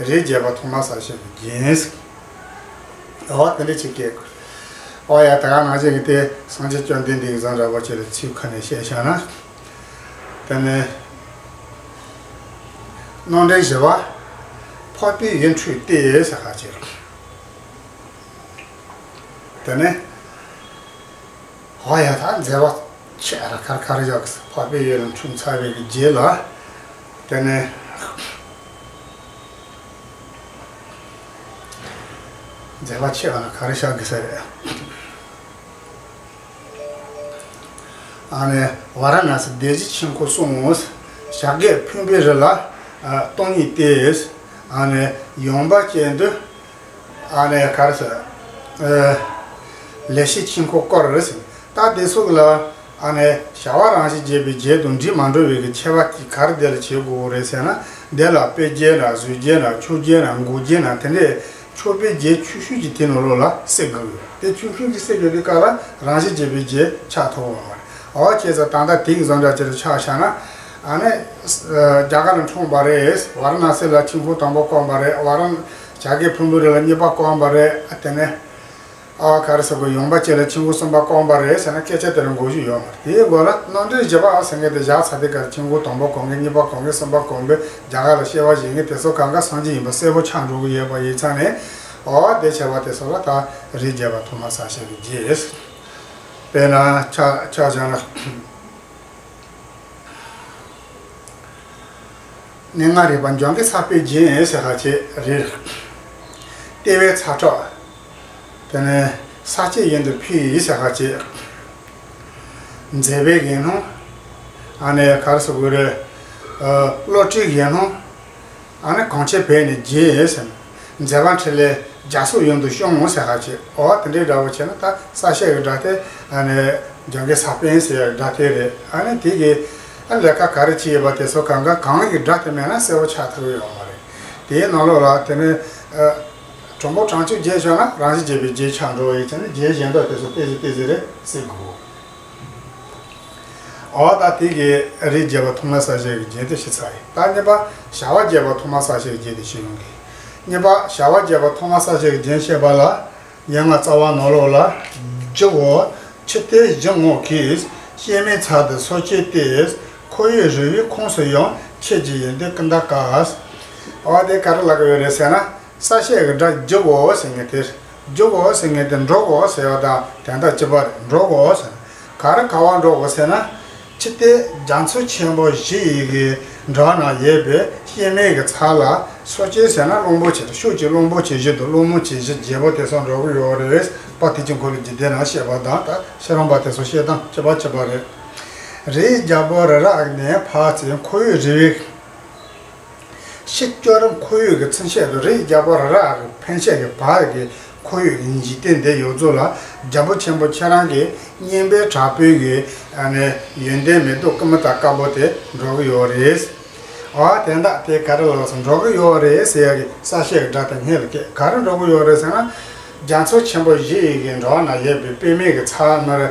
རིགས་བརྒྱད་པ་ཐོག་མ་གསལ་བཤད་ཀྱི་རྒྱན་ཟེར། འོ་དེ་འདྲ་ཅིག་སྐད་དགོས། འོ་ཡ་ད་ག་ནང་བཞིན་གྱི་དེ་སངས་རྒྱས་བཅོམ་ལྡན་འདས་ཀྱིས་བཟང་འདྲ་བོ་ཅིག་ལ་ཚིག་ཁ་ནས་བཤད་བཞག་ན། དེ་ནས་རྣམ་འདྲེན་བཞི་པ་འཕགས་པའི་ཡུལ་འཁྲུགས་ཏེ་ཟེར་ཁ་ཅིག་དེ་ནས། འོ་ཡ་ད་མཛད་པ་ཆེ་ར་ཁར་ཁར་བཞག་གི་འཕགས་པའི་ཡུལ་འཁྲུགས་ཚར་བའི་གི་རྗེས་ལ། དེ་ནས་མཛད་པ་ཆེ་བ་ན་ག་རེ་བཞག་གི་ཟེར་རེད། ཨ་ནི་ཝཱ་ར་ཎཱ་སི་སྡེ་བཞི་ཆོས་འཁོར་གསུམ། ཞབས་རྗེས་ཕུན་པའི་རི་ལ་སྟོང་ཉིད་དེ། ཨ་ནི་ཡངས་པ་ཅན་དུ། ཨ་ནི་ག་རེ་ཟེར། ཨ་ལེགས་བཤད་ཆོས་འཁོར་བསྐོར་རེད་ཟེར། ད་དེ་ཚོ་ལ་ཨ་ནི་བྱ་བ་རང་བཞིན་བརྗོད་པའི་རྗེས་དང་འགྲིག་མ་འགྲིག་པའི་གི་ཁྱད་པར་གྱི་ག་རེ་དེ་ལ་བྱེད་དགོས་རེད་ཟེར་ན། དེ་ལ་དཔེ་རྒྱན་ན་བཟོ་རྒྱན་ན་ཆོས་རྒྱན་ན་མགོ་རྒྱན་ན་དེ་འདྲས་ཆོས་དཔེ་རྒྱན་ཆུང་ཆུང་གི་དེ་ནང་ལོགས་ལ་གསལ་དགོས་ཡོད། དེ་ཆུང་ཆུང་གི་གསལ་དགོས་དུས་སྐབས་ལ་རང་བཞིན་བརྗོད་པའི་རྗེས་ཆགས་ཐུབ་པ་མ་རེད། འོ་བྱས་ཙང་ད་ལྟ་དེང་བཟོ་འདྲ་ཅིག་ལ་ཆ་བཞག་ན། ཨ་ནི་རྒྱ་གར་ལ་འཁྲུངས་པ་རེད། ཝཱ་ར་ཎཱ་སི་ལ་ཆོས་འཁོར་དང་པོ་བསྐོར་བ་རེད། ཝཱ་ར་ཞབས་རྗེས་ཕུན་པའི་རི་ལ་གཉིས་པ་བསྐོར་བ་རེད། ཨ་དེ་ནས། ཨ་ག་རེ་ཟེར་དགོས། ཡངས་པ་ཅན་ལ་ཆོས་འཁོར་གསུམ་པ་བསྐོར་བ་རེད་ཟེར་ན་སྐད་ཆ་དེ་ལ་མགོ་གཞུག་ཡོད་མ་རེད། དེའི་མགོ་ལ་རྣམ་འདྲེན་བཞི་པ་ཟེར་མཁན་དེ་བཞག་ཚར་དུས་སྐབས་ཆོས་འཁོར་དང་པོ་གོང་གི་གཉིས་པ་གོང་གི་གསུམ་པ་གོང་པོའི་རྒྱ་གར་ལ་སྐྱེ་བ་བཞེས་མཁན་དེ་ཚོ་གང་ག་སངས་རྒྱས་ཡིན་པ་གསལ་པོ་ཆགས་འགྲོ་གི་ཡོད་པ་ཡིན་ཙང་ནས། འོ་དེ་བྱས་པ་དེ་ཚོ་ལ་ད་རིགས་བརྒྱད་པ་ཐོག་མ་གསལ་བཤད་ཀྱི་རྗེས། དཔེར་ན་ཆ་ཆ་བཞག་ན། གནས་ལྔ་རིག་པ་འཇམ་དཔལ་ས་པཎ་རྒྱན་ཟེར་ཁ་ཅིག་རེད། ལྟེ་བའི་ཚ་དྲོད། དེ་ནས་ས་སྐྱེས་ཡོན་ཏུ་ཕུལ་ཡི་ཟེར་ཁ་ཅིག་མཛད་པའི་དགེ་སློང་། ཨ་ནི་ག་རེ་ཟེར་དགོས་རེད། ཨ་བློ་གྲོས་དགེ་སློང་། ཨ་ནི་གང་ཆེ་བས་ནི་རྒྱས་ཟེར། མཛད་པ་འཕྲིན་ལས་རྒྱ་སོགས་ཡོན་ཏུ་ཤོང་ཟེར་ཁ་ཅིག་འོ་དེ་འདྲའི་འདྲ་བོ་བྱས་ན་ད་གསལ་བཤད་ཀྱི་སྒྲ་དེ་ཨ་ནི་འཇམ་དཔལ་ས་པཎ་ཟེར་ཡག་སྒྲ་དེ་རེད། ཨ་ནི་དེ་གི་ཨ་ལས་ཀ་ག་རེ་བྱས་ཡོད་པ་དེ་ཚོ་གང་ག་གང་གི་སྒྲ་དེ་མེད་ན་གསལ་པོ་ཆགས་ཐུབ་ཀྱི་ཡོད་མ་རེད། དེའི་ནང་ལོགས་ལ་དེ་ནི་ཨ་དྲང་པོ་དྲང་ཕྱོགས་རྒྱས་ཤོག་ན་རང་བཞིན་བརྗོད་པའི་རྗེས་ཆགས་འགྲོ་བ་ཡིན་ཙང་ནི་རྗེས་གཞན་དག་དེ་ཚོ་ཏོག་ཙམ་ཏོག་ཙམ་རེ་གསལ་དགོས། འོ་ད་དེ་གི་རིགས་བརྒྱད་པ་ཐོག་མ་གསལ་བྱེད་ཀྱི་རྒྱན་དེ་ཤེས་ཚར་ཡིན། ད་གཉིས་པ་བྱ་བ་བརྒྱད་པ་ཐོག་མ་གསལ་བྱེད་ཀྱི་རྒྱན་དེ་ཤེས་ཡོང་གི། གཉིས་པ་བྱ་བ་བརྒྱད་པ་ཐོག་མ་གསལ་བྱེད་ཀྱི་རྒྱན་བཤད་པ་ལ། ཡན་ལག་རྩ་བ་ནང་ལོགས་ལ། བསྒྱུར་བའོ། ཕྱི་ལྟས་བཞི་ངོ་གིས། སྐྱེ་མེད་ཚལ་དུ་སོ་སྐྱེས་ཏེ། ཁོར་ཡུག་རི་བོའི་ཁོངས་སུ་ཡང་། ཁྱེད་ཀྱི་ཡོན་ཏན་ཀུན་དག་ག། འོ་དེ་ག་རེ་ལབ་ཀྱི་ཡོད་རེད་ཟེར་ན། གསལ་བཤད་ཀྱི་སྒྲ་བསྒྱུར་བའོ་ཟེར་མཁན་དེ། བསྒྱུར་བའོ་ཟེར་མཁན་དེ་འགྲོ་བའོ་ཟེར་བ་དང་དོན་དག་གཅིག་པ་རེད། འགྲོ་བའོ་ཟེར། ག་རེ་ག་བ་འགྲོ་བའོ་ཟེར་ན། ཕྱི་ལྟས་རྒྱ་མཚོ་ཆེན་པོ་བཞི་ཡི་གི་འགྲམ་ན་ཡོད་པའི་སྐྱེད་མོས་ཀྱི་ཚལ་ལ་སོ་སྐྱེས་ཟེར་ན་གླང་པོ་ཆེ། ཤུགས་ཀྱིས་གླང་པོ་ཆེ་བཞི་དང་གླང་མོ་ཆེ་བཞི་བརྒྱད་པོ་དེ་ཚོ་འགྲོ་གི་ཡོད་རེད། པ་དེ་ཅི་འཁོར་ལོ་རྒྱུད་སྡེ་ནང་བཤད་པ་དང་ད་ཤེས་རམས་པ་དེ་ཚོ་བཤད་སྟངས་གཅིག་པ་གཅིག་པ་རེད། རིའི་རྒྱལ་པོ་རི་རབ་ནས་ཕར་ཚུར་ཁོར་ཡུག་རི་བོའི། ཕྱི་སྐྱོད་རིམ་ཁོར་ཡུག་གི་ཚུན་ཆད་དུ་རིའི་རྒྱལ་པོ་རི་རབ་ཀྱི་ཕན་ཆད་ཀྱི་བར་གྱི་ཁོར་ཡུག་གི་འཇིག་རྟེན་འདི་ཡོངས་རྫོགས་ལ་རྒྱལ་པོ་ཆེན་པོ་ཁྱེད་རང་གི་སྙན་པའི་དྲག་པོའི་གི་ཨ་ནི་ཡོན་ཏན་མེ་ཏོག་ཀུ་མུ་ད་དཀར་པོ་དེ་འགྲོ་གི་ཡོད་རེད། ཨ་དོན་དག་དེ་ག་རེ་ལ་སོགས་འགྲོ་གི་ཡོད་རེད་ཟེར་ཡ་གི་གསལ་བཤད་ཀྱི་སྒྲ་དེ་སྔོན་ལ་སྐད་ག་རེ་འགྲོ་གི་ཡོད་རེད་ཟེར་ན། རྒྱ་མཚོ་ཆེན་པོ་བཞི་ཡི་གི་འགྲམ་ན་ཡོད་པའི་པདྨའི་གི་ཚལ་ནི་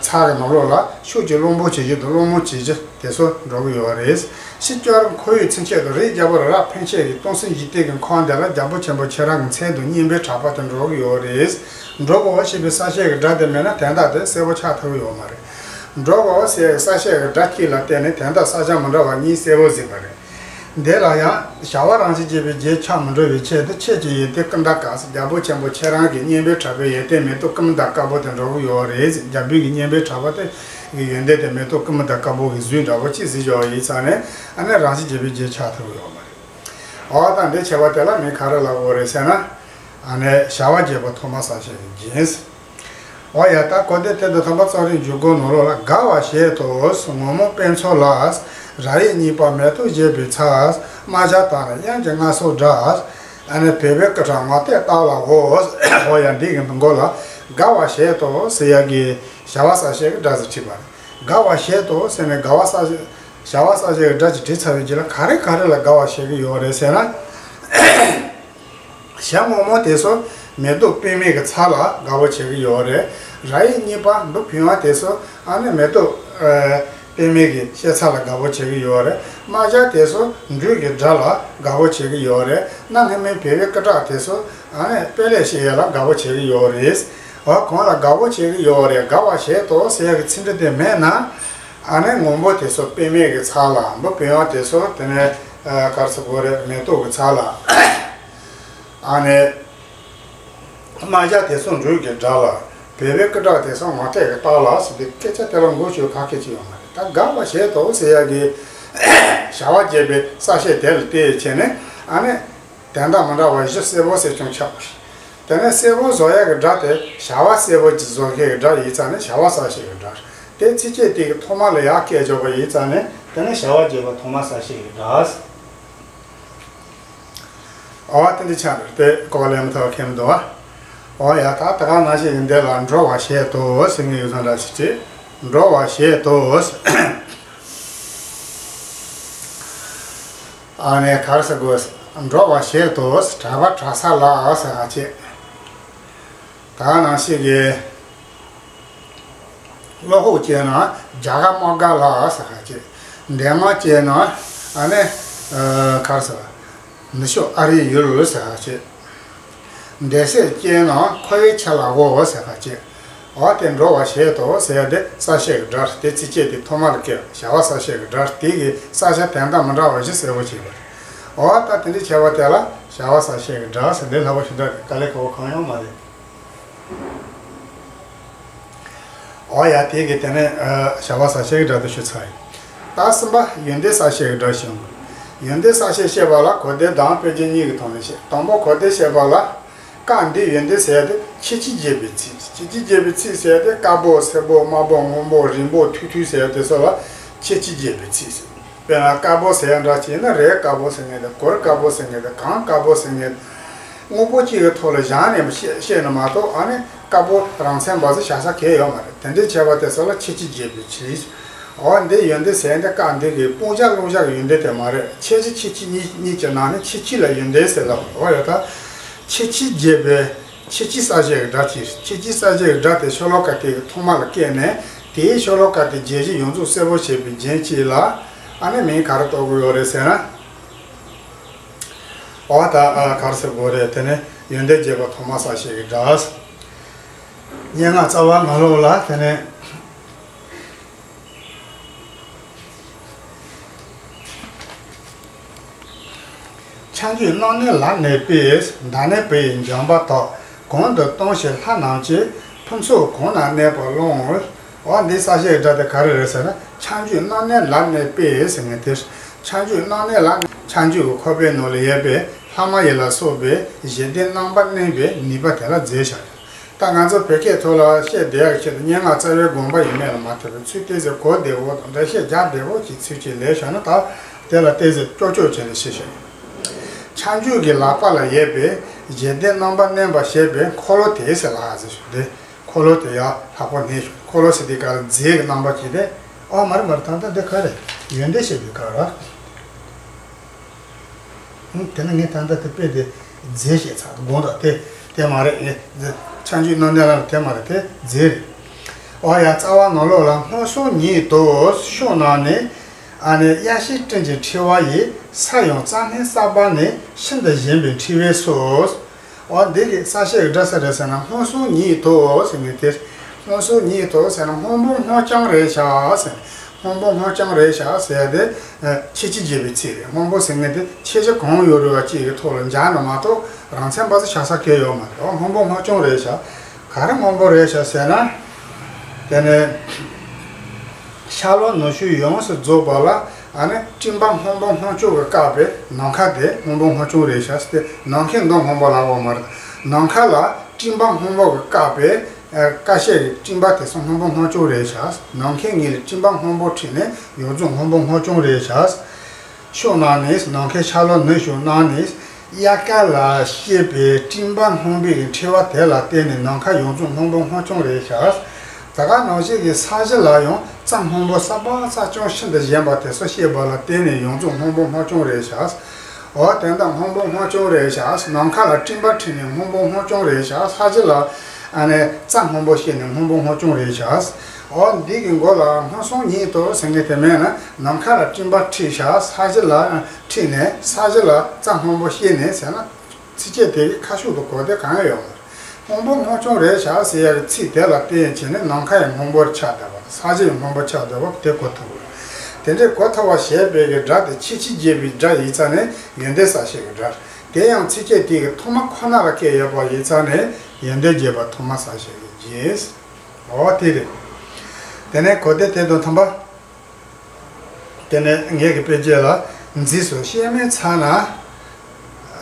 ཚལ་གྱི་ནང་ལོགས་ལ་ཤུགས་ཀྱིས་གླང་པོ་ཆེ་བཞི་དང་གླང་མོ་ཆེ་བཞི་དེ་ཚོ་འགྲོ་གི་ཡོད་རེད། ཕྱི་སྐྱོད་རིམ་ཁོར་ཡུག་ཚུན་ཆད་དུ་རིའི་རྒྱལ་པོ་རི་རབ་ཕན་ཆད་ཀྱི་སྟོང་གསུམ་འཇིག་རྟེན་གྱི་ཁམས་དེ་ལ་རྒྱལ་པོ་ཆེན་པོ་ཁྱེད་རང་གི་མཚན་དང་སྙན་པའི་གྲགས་པ་དེ་འགྲོ་གི་ཡོད་རེད། འགྲོ་དགོས་པ་ཞེས་པའི་གསལ་བཤད་ཀྱི་སྒྲ་དེ་མེད་ན་དོན་དག་དེ་གསལ་པོ་ཆགས་ཐུབ་ཀྱི་ཡོད་མ་རེད། འགྲོ་དགོས་པ་ཟེར་གསལ་བཤད་ཀྱི་སྒྲ་གཅིག་ལ་བརྟེན་ནས་དོན་དག་ས་ཆ་མི་འདྲ་བ་གཉིས་གསལ་པོ་གཟིགས་པ་རེད། འདི་ལ་ཡང་བྱ་བ་རང་བཞིན་བྱེད་པའི་རྗེས་ཆགས་མི་འགྲོ་བའི་ཆེད་དུ་ཁྱེད་ཀྱི་ཡོན་ཏན་ཀུན་ད་ག་ས་རྒྱལ་པོ་ཆེན་པོ་ཁྱེད་རང་གི་སྙན་པའི་གྲགས་པའི་ཡོན་ཏན་མེ་ཏོག་ཀུ་མུ་ད་དཀར་པོ་དེ་འགྲོ་གི་ཡོད་རེད། རྒྱལ་པོའི་གི་སྙན་པའི་གྲགས་པ་དེ་གི་ཡོན་ཏན་དེ་མེ་ཏོག་ཀུ་མུ་ད་དཀར་པོ་གི་གཟུགས་འདྲ་པོ་ཅིག་གཟིགས་ཡོད་ཡིན་ཙང་ནས་ཨ་ནི་རང་བཞིན་བྱེད་པའི་རྗེས་ཆགས་ཐུབ་ཀྱི་ཡོད་མ་རེད། འོ་ད་འདི་བྱ་བ་དེ་ལ་མིང་ག་རེ་ལབ་དགོས་རེད་ཟེར་ན། ཨ་ནི་བྱ་བ་བྱེད་པ་ཐོག་མ་གསལ་བཤད་ཀྱི་རྒྱན། འོ་ཡ་ད་གོ་བདེ་དེ་འདི་ཐོན་པ་རྩོམ་རིག་འཇུག་སྒོ་ནང་ལོགས་ལ་དགའ་བ་བཞད་དོ། ངོ་མ་དཔེ་མཚོན་ལ། ར་ཡིག་གཉིས་པ་མེ་ཏོག་བཞད་པའི་ཚལ། རྨ་བྱ་དང་ནི་དབྱངས་ཀྱི་རྔ་ཚོགས་འདྲ། ཨ་ནི་བོད་པའི་སྐད་གྲགས་ངག་ཐོག་ལྟ་ལ་འོ། འོ་ཡ་འདི་གི་མགོ་ལ་དགའ་བ་བཞད་དོ་ཟེར་ཡ་གི་བྱ་བ་གསལ་བཤད་ཀྱི་སྒྲ་ཟིག་བྲིས་པ་རེད། དགའ་བ་བཞད་དོ་ཟེར་ནས་དགའ་བ་གསལ་བྱ་བ་གསལ་བཤད་ཀྱི་སྒྲ་ཅིག་བྲིས་ཚར་བའི་རྗེས་ལ་ག་རེ་ག་རེ་ལ་དགའ་བ་བྱེད་ཀྱི་ཡོད་རེད་ཟེར་ན། བྱ་སྔོན་མོ་དེ་ཚོ་མེ་ཏོག་པདྨའི་གི་ཚལ་ལ་དགའ་པོ་བྱེད་ཀྱི་ཡོད་རེད། ར་ཡིག་གཉིས་པ་འབུ་བུན་བ་དེ་ཚོ་ཨ་ནི་མེ་ཏོག་ཨ་པདྨའི་གི་ཤེལ་ཚལ་ལ་དགའ་པོ་བྱེད་ཀྱི་ཡོད་རེད། རྨ་བྱ་དེ་ཚོ་འབྲུག་གི་སྒྲ་ལ་དགའ་པོ་བྱེད་ཀྱི་ཡོད་རེད། གནའ་སྔ་མོའི་བོད་པའི་སྐད་གྲགས་དེ་ཚོ་ཨ་ནི་དཔལ་ལེ་ཤེས་ཡ་ལ་དགའ་པོ་བྱེད་ཀྱི་ཡོད་རེད། འོ་གང་ལ་དགའ་པོ་བྱེད་ཀྱི་ཡོད་རེད། དགའ་བ་བྱེད་དོ་ཟེར་ཡ་གི་ཚིག་འབྲུ་དེ་མེད་ན། ཨ་ནི་སྔོན་པོ་དེ་ཚོ་པདྨའི་གི་ཚལ་ལ་འབུ་བུན་བ་དེ་ཚོ་དེ་ནས་ཨ་ག་རེ་ཟེར་དགོས་རེད། མེ་ཏོག་གི་ཚལ་ལ། ཨ་ནི། རྨ་བྱ་དེ་ཚོ་འབྲུག་གི་སྒྲ་ལ། བོད་པའི་སྐད་གྲགས་དེ་ཚོ་ངག་ཐོག་གི་རྟགས་ལ་ཟེར་ཏེ་སྐད་ཆ་དེ་ལ་མགོ་གཅོད་ག་སྐད་ཅིག་ཡོད་མ་རེད། ད་དགའ་བ་བྱེད་དོ་ཟེར་ཡ་གི་བྱ་བ་བྱེད་པའི་གསལ་བཤད་དེ་ལ་བལྟས་བྱས་ནས་ཨ་ནི་དོན་དག་མི་འདྲ་བ་བཞི་གསལ་པོ་གསལ་རྐྱང་ཆགས་པ་རེད། དེ་ནས་གསལ་པོ་བཟོ་ཡ་གི་སྒྲ་དེ་བྱ་བ་གསལ་པོ་ཅིག་བཟོ་མཁན་གྱི་སྒྲ་ཡིན་ཙང་ནས་བྱ་བ་གསལ་བཤད་ཀྱི་སྒྲ་རེད། དེ་ཚིགས་བཅད་དེ་གི་ཐོག་མ་ལ་ཡར་བཀལ་ཆོག་པ་ཡིན་ཙང་ནས་དེ་ནས་བྱ་བ་བྱེད་པ་ཐོག་མ་གསལ་བཤད་ཀྱི་སྒྲ། ཨོ་དེ་འདྲ་ཆགས་འདུག་དེ་གོ་བ་ལེན་མི་ཐུབ་པ་ཁེལ་མི་འདུག་བ། ཨོ་ཡ་ད་ད་ག་ནང་བཞིན་འདི་ལ་འགྲོ་བ་བྱེད་དོ་ཟེར་ངེས་ཡོད་ཙང་འདྲ་ཞིག་བྲིས། འགྲོ་བ་བྱེད་དོ། ཨ་ནི་ག་རེ་ཟེར་དགོས། འགྲོ་བ་བྱེད་དོ། གྲྭ་པ་གྲྭ་ས་ལ་ཟེར་བ་བྱེད། ད་ག་ནང་བཞིན་གྱི། བློ་ཁོག་བསྐྱེད་ན་རྒྱ་གར་དམག་སྒར་ལ་ཟེར་ཁ་ཅིག་འདན་མ་བསྐྱེད་ན་ཨ་ནི་གར་ཟེར་ནུབ་ཕྱོགས་ཨ་རིའི་ཡུལ་ཟེར་ཁ་ཅིག་འདན་སྲས་བསྐྱེད་ན་ཁོ་བོའི་ཆ་ལ་འོ་ཟེར་ཁ་ཅིག་འོ་དེ་འགྲོ་བ་བྱེད་དོ་ཟེར་ཡ་དེ་གསལ་བཤད་ཀྱི་སྒྲ་དེ་ཚིགས་བཅད་དེ་ཐོག་མར་བཀལ་བྱ་བ་གསལ་བཤད་ཀྱི་སྒྲ་དེ་གི་གསལ་བྱ་དོན་དག་མི་འདྲ་བ་བཞི་གསལ་པོ་བྱེད་པ་རེད། འོ་ད་དེ་འདྲ་བྱས་པ་དེ་ལ་བྱ་བ་གསལ་བཤད་ཀྱི་སྒྲ་ཟེར་འདི་ལྷག་པ་ཞེ་དྲག་རེད། དཀའ་ལས་ཁག་པོ་གང་ཡང་མ་རེད། འོ་ཡ་དེ་གི་དེ་ནས་བྱ་བ་གསལ་བཤད་ཀྱི་སྒྲ་དེ་ཞུས་ཚར་ཡིན། ད་གསུམ་པ་ཡོན་ཏན་གསལ་བཤད་ཀྱི་སྒྲ་ཞུ། ཡོན་ཏན་གསལ་བཤད་བཤད་པ་ལ་གོ་བདེ་དང་དཔེ་ཅན་གཉིས་ཀྱི་ཐོག་ནས་བཤད། དང་པོ་གོ་བདེ་བཤད་པ་ལ་སྐབས་འདིའི་ཡོན་ཏན་ཟེར་ཡ་དེ་ཁྱད་ཆོས་འབྱེད་པའི་ཚིག་ཁྱད་ཆོས་འབྱེད་པའི་ཚིག་ཟེར་ཡ་དེ་དཀར་པོ་སེར་པོ་དམར་པོ་སྔོན་པོ་རིང་པོ་ཐུང་ཐུང་ཟེར་ཡ་དེ་ཚོ་ལ་ཁྱད་ཆོས་འབྱེད་པའི་ཚིག་དཔེར་ན་དཀར་པོ་ཟེར་ཡ་འདྲ་ཅིག་ཡིན་ན་རས་དཀར་པོ་ཟེར་མཁན་དང་གུར་དཀར་པོ་ཟེར་མཁན་དང་གངས་དཀར་པོ་ཟེར་མཁན། དངོས་པོ་གཅིག་གི་ཐོག་ལ་བཞག་ནས་བཤད་བཤད་ན་མ་གཏོགས་ཨ་ནི་དཀར་པོ་རང་མཚན་པ་ཚོ་བཞག་ས་གང་ཡང་ཡོད་མ་རེད། དེ་འདྲའི་བྱས་པ་དེ་ཚོ་ལ་ཁྱད་ཆོས་འབྱེད་པའི་ཚིག་འོ་འདི་ཡོན་ཏན་ཟེར་ཡ་འདི་སྐབས་འདི་གི་སྤུངས་བྱ་ཀློག་བྱ་གི་ཡོན་ཏན་དེ་མ་རེད། ཁྱད་ཆོས་ཁྱད་ཆོས་གཉིས་གཉིས་ཀྱི་ནང་ནས་ཁྱད་ཆོས་ལ་ཡོན་ཏན་ཟེར་ལབ་པ་རེད། ད་ཁྱད་ཆོས་འབྱེད་པའི་ཁྱད་ཆོས་གསལ་བྱེད་ཀྱི་སྒྲ་གཅིག་ཁྱད་ཆོས་གསལ་བྱེད་ཀྱི་སྒྲ་དེ་ཤོ་ལོ་ཀ་དེ་གི་ཐོག་མ་ལ་བཀལ་ནས་དེའི་ཤོ་ལོ་ཀ་དེ་རྒྱས་བཤད་ཡོངས་རྫོགས་གསལ་པོ་བྱེད་པའི་རྒྱན་གཅིག་ལ་ཨ་ནི་མིང་ག་རེ་གཏོགས་དགོས་ཡོད་རེད་ཟེར་ན། འོ་ད་ཨ་ག་རེ་ཟེར་དགོས་རེད། དེ་ནས་ཡོན་ཏན་རྒྱས་པ་ཐོག་མ་གསལ་བྱེད་ཀྱི་སྒྲ། སྙན་ངག་རྩ་བ་ནང་ལོགས་ལ་དེ་ནས། ཁྱད་ཆོས་རྣམ་གནོན་ལ་གནས་པས། བདག་ནི་བུ་ཡིས་འཇོམས་པ་དག་གང་དུ་སྟོན་ཞིང་ལྷ་རྣམས་ཀྱིས། ཕུན་ཚོགས་གང་ན་གནས་པ་ཀློང་། འོ་འདིའི་གསལ་བཤད་ཀྱི་སྒྲ་དེ་ག་རེ་རེད་ཟེར་ན། ཁྱབ་འཇུག་རྣམ་གནོན་ལམ་ནས་སྤེལ་ཟེར་མཁན་དེ། ཁྱབ་འཇུག་རྣམ་གནོན་ལམ་ནས་ཁྱབ་འཇུག་གི་ཁོག་པའི་ནང་ལ་ཡོད་པའི་ལྷག་མ་ཡི་ལ་སོགས་པའི་གཞི་རྟེན་རྣམ་པར་གནོན་པའི་ནུས་པ་དེ་ལ་རྫས་བཞག་ཡོད། ད་ང་ཚོ་བོད་སྐད་ཐོག་ལ་བཤད་བསྡད་ཡག་ཆེད་དུ་སྙན་ངག་རྩ་བའི་དགོངས་པ་ཡི་མེད་ལ་མ་ལྟོས་པའི་ཚུལ་ཏོག་ཙམ་གོ་བདེ་བོ་དང་འགྲེལ་བཤད་རྒྱག་བདེ་བོ་ཞིག་ཚུལ་གྱིས་ལས་བྱུང་ན། ད་དེ་ལ་ཏོག་ཙམ་ཀྱོག་ཀྱོག་བྱས་ནས་བཤད་ཤོག། ཁྱབ་འཇུག་གི་ལག་པ་ལ་ཡོད་པའི་གཞི་རྟེན་རྣམ་པར་གནོན་པ་ཞེས་པའི་འཁོར་ལོ་དེ་ཟེར་ལ་ཟེར་ཞུ་སྟེ། འཁོར་ལོ་དེ་ཡང་ལྷག་པར་ནས་འཁོར་ལོ་ཟེར་དུས་སྐབས་ལ་རྫས་ཀྱི་རྣམ་པ་ཅིག་སྟེ། ཨོ་མ་རེད་མ་རེད། ད་ལྟ་འདི་ག་རེ་ཡོན་ཏན་བཤད་པའི་སྐབས་རེད། ཨང་། དེ་ནི་ངས་ད་ལྟ་དེ་དཔེ་དེ་རྫས་བཤད་ཚར། དགོངས་དག། དེ་དེ་མ་རེད། ངས་ཁྱབ་འཇུག་རྣམ་གནོན་ལམ་དེ་མ་རེད། དེ་རྫས་རེད། ཨོ་ཡ། རྩ་བ་ནང་ལོགས་ལ་སྔོ་སོང་ཉིད་དུ་ཤོག་ན་ནི། ཨ་ནི་གཡའ་ཞིག་སྤྲིན་གྱི་འཁྲི་བ་ཡིས། ས་ཡོམ་རྩྭ་སྣའི་ས་བབས་ནི། ཤིན་ཏུ་ཞན་པའི་འཁྲི་བའི་ཚུལ། འོ་འདི་གི་གསལ་བཤད་ཀྱི་སྒྲ་ག་རེ་ཟེར་ན། སྔོ་སོང་ཉིད་དུ་ཟེར་མཁན་དེ། སྔོ་སོང་ཉིད་དུ་ཟེར་ན་སྔོན་པོ་སྔོ་ལྗང་རེད་ཤག་ཟེར། སྔོན་པོ་སྔོ་ལྗང་རེད་ཤག་ཟེར་ཡ་དེ་ཁྱད་ཆོས་འབྱེད་པའི་ཚིག་རེད། སྔོན་པོ་ཟེར་མཁན་དེ་ཁྱད་ཆོས་གང་ཡོད་རུང་བ་གཅིག་གི་ཐོག་ལ་སྦྱར་ན་མ་གཏོགས་རང་མཚན་པ་ཚོ་ཆགས་ས་གང་ཡོད་མ་རེད། འོ་སྔོན་པོ་སྔོ་ལྗང་རེད་ཤག། ག་རེ་སྔོན་པོ་རེད་ཤག་ཟེར་ན། དེ་ནས་ཤར་ལྷོ་ནུབ་བྱུང་ཡོངས་སུ་རྫོགས་པ་ལ། ཨ་ནི་སྤྲིན་པ་སྔོན་པོ་སྔོ་ལྗང་གིས་བཀབ་པའི་ནམ་མཁའ་དེ་སྔོན་པོ་སྔོ་ལྗང་རེད་ཤག་ཟེར་ཏེ། ནམ་མཁའི་མདོག་སྔོན་པོ་ལབ་ཡོད་མ་རེད། ནམ་མཁའ་ལ་སྤྲིན་པ་སྔོན་པོ་གིས་བཀབ་པའི་ཨ་ཀ་ཤས་ཀྱི་སྤྲིན་པ་དེ་ཚོ་སྔོན་པོ་སྔོ་ལྗང་རེད་ཤག། ནམ་མཁའི་ངོས་ལ་སྤྲིན་པ་སྔོན་པོ་འཁྲིགས་ནས་ཡོངས་རྫོགས་སྔོན་པོ་སྔོ་ལྗང་རེད་ཤག། ཤོག་ན་ནི། ནམ་མཁའི་ཤར་ལྷོ་ནུབ་བྱུང་ན་ནི། དབྱར་ཁ་ལ་སྐྱེས་པའི་སྤྲིན་པ་སྔོན་པོའི་འཁྲི་བ་དེ་ལ་བརྟེན་ནས་ནམ་མཁའ་ཡོངས་རྫོགས་སྔོན་པོ་སྔོ་ལྗང་རེད་ཤག། ད་ག་ནང་བཞིན་གྱི་ས་གཞི་ལ་ཡང་རྩྭ་སྔོན་པོ་ས་བབས་རྩྭ་ལྗང་ཤིན་ཏུ་ཞན་པ་དེ་ཚོ་སྐྱེས་པ་ལ་བརྟེན་ནས་ཡོངས་རྫོགས་སྔོན་པོ་སྔོ་ལྗང་རེད་ཤག། འོ་དེ་འདྲ་སྔོན་པོ་སྔོ་ལྗང་རེད་ཤག། ནམ་མཁའ་ལ་སྤྲིན་པ་འཁྲིགས་ནས་སྔོན་པོ་སྔོ་ལྗང་རེད་ཤག། ས་གཞི་ལ་ཨ་ནི་རྩྭ་སྔོན་པོ་སྐྱེས་ནས་སྔོན་པོ་སྔོ་ལྗང་རེད་ཤག། འོ་འདི་གི་མགོ་ལ་སྔོ་སོང་ཉིད་དུ་ཟེར་མཁན་དེ་མེད་ན། ནམ་མཁའ་ལ་སྤྲིན་པ་འཁྲིགས་ཤག། ས་གཞི་ལ་འཁྲིགས་ནས་ས་གཞི་ལ་རྩྭ་སྔོན་པོ་སྐྱེས་ནས་ཟེར་ན། ཚིགས་བཅད་དེ་གི་ཁ་ཤུགས་དང་གོ་བདེ་གང་ཡང་ཡོད་མ་རེད། སྔོན་པོ་སྔོ་ལྗང་རེད་ཤག་ཟེར་ཡ་གི་ཚིག་དེ་ལ་བརྟེན་བྱས་ནས་ནམ་མཁའ་ཡང་སྔོན་པོར་ཆགས་བསྡད་པ་དང་ས་གཞི་ཡང་སྔོན་པོར་ཆགས་བསྡད་པ་དེ་གོ་ཐུབ་དགོས། དེ་འདྲའི་གོ་ཐུབ་པ་བྱེད་པའི་གི་སྒྲ་དེ་ཁྱད་ཆོས་འབྱེད་པའི་སྒྲ་ཡིན་ཙང་ནས་ཡོན་ཏན་གསལ་བྱེད་ཀྱི་སྒྲ། དེ་ཡང་ཚིགས་བཅད་དེ་གི་ཐོག་མ་ཁོ་ན་ལ་བཀལ་ཡོད་པ་ཡིན་ཙང་ནས་ཡོན་ཏན་འབྱེད་པ་ཐོག་མ་གསལ་བྱེད་ཀྱི་རྒྱན། འོ་དེ་རེད། དེ་ནས་གོ་བདེ་དེ་དང་མཐུན་པ། དེ་ནས་ངེད་ཀྱི་དཔེ་བརྗོད་ལ། མཛེས་སུ་གཤེགས་མའི་ཚལ་ན།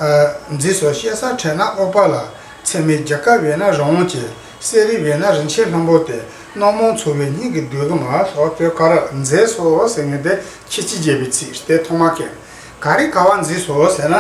ཨ། མཛེས་སུ་གཤེགས་ས་ཁྲོད་ན་ཨུཏྤ་ལ། མཚན་མོའི་རྒྱུ་སྐར་བས་ན་རི་བོང་ཅན། གསེར་རི་བས་ན་རིན་ཆེན་ལྷུན་པོ་སྟེ། སྣང་བ་འཚོ་བའི་སྙིང་གི་ཟློས་གར་མ། ལྷོ་བོད་ཀ་ར། མཛེས་སུ་ཟེར་མཁན་དེ་ཁྱད་ཆོས་འབྱེད་པའི་ཚིག་དེ་ཐོག་མ་སྐད། ག་རེ་ག་བ་མཛེས་སོ་ཟེར་ན།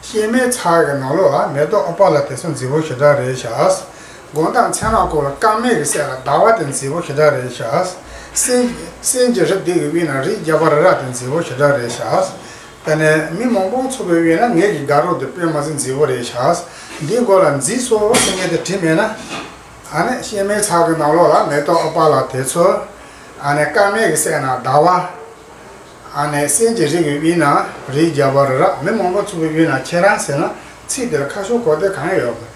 གཤེགས་མའི་ཚལ་གྱི་ནང་ལོགས་ལ་མེ་ཏོག་ཨུཏྤ་ལ་དེ་ཚོ་མཛེས་པོ་ཞེ་དྲག་རེད་ཤག། དགོང་དག་མཚན་ལ་སྐོར་ལ་སྐར་མའི་གི་སེར་ལ་ཟླ་བ་དེ་མཛེས་པོ་ཞེ་དྲག་རེད་ཤག། སེང་སེང་གི་རི་དེ་གི་དབུས་ན་རིའི་རྒྱལ་པོ་རི་རབ་དེ་མཛེས་པོ་ཞེ་དྲག་རེད་ཤག། དེ་ནས་མི་མང་པོ་ཚོགས་པའི་དབུས་ན་ངེད་ཀྱི་དགའ་རོགས་དེ་དཔེ་མ་སྲིད་མཛེས་པོ་རེད་ཤག། འདིའི་མགོ་ལ་མཛེས་སོ་ཟེར་མཁན་དེ་བྲིས་མེད་ན། ཨ་ནི་གཤེགས་མའི་ཚལ་གྱི་ནང་ལོགས་ལ་མེ་ཏོག་ཨུཏྤ་ལ་དེ་ཚོ། ཨ་ནི་སྐར་མའི་གི་སེར་ན་ཟླ་བ། ཨ་ནི་སེང་གི་རི་གི་དབུས་ན་རིའི་རྒྱལ་པོ་རི་རབ། མི་མང་པོ་ཚོགས་པའི་དབུས་ན་ཁྱེད་རང་ཟེར་ན་ཚིག་དེ་ལ་ཁ་ཤོ་གོ་བདེ་གང་ཡང་ཡོད་མ་རེད།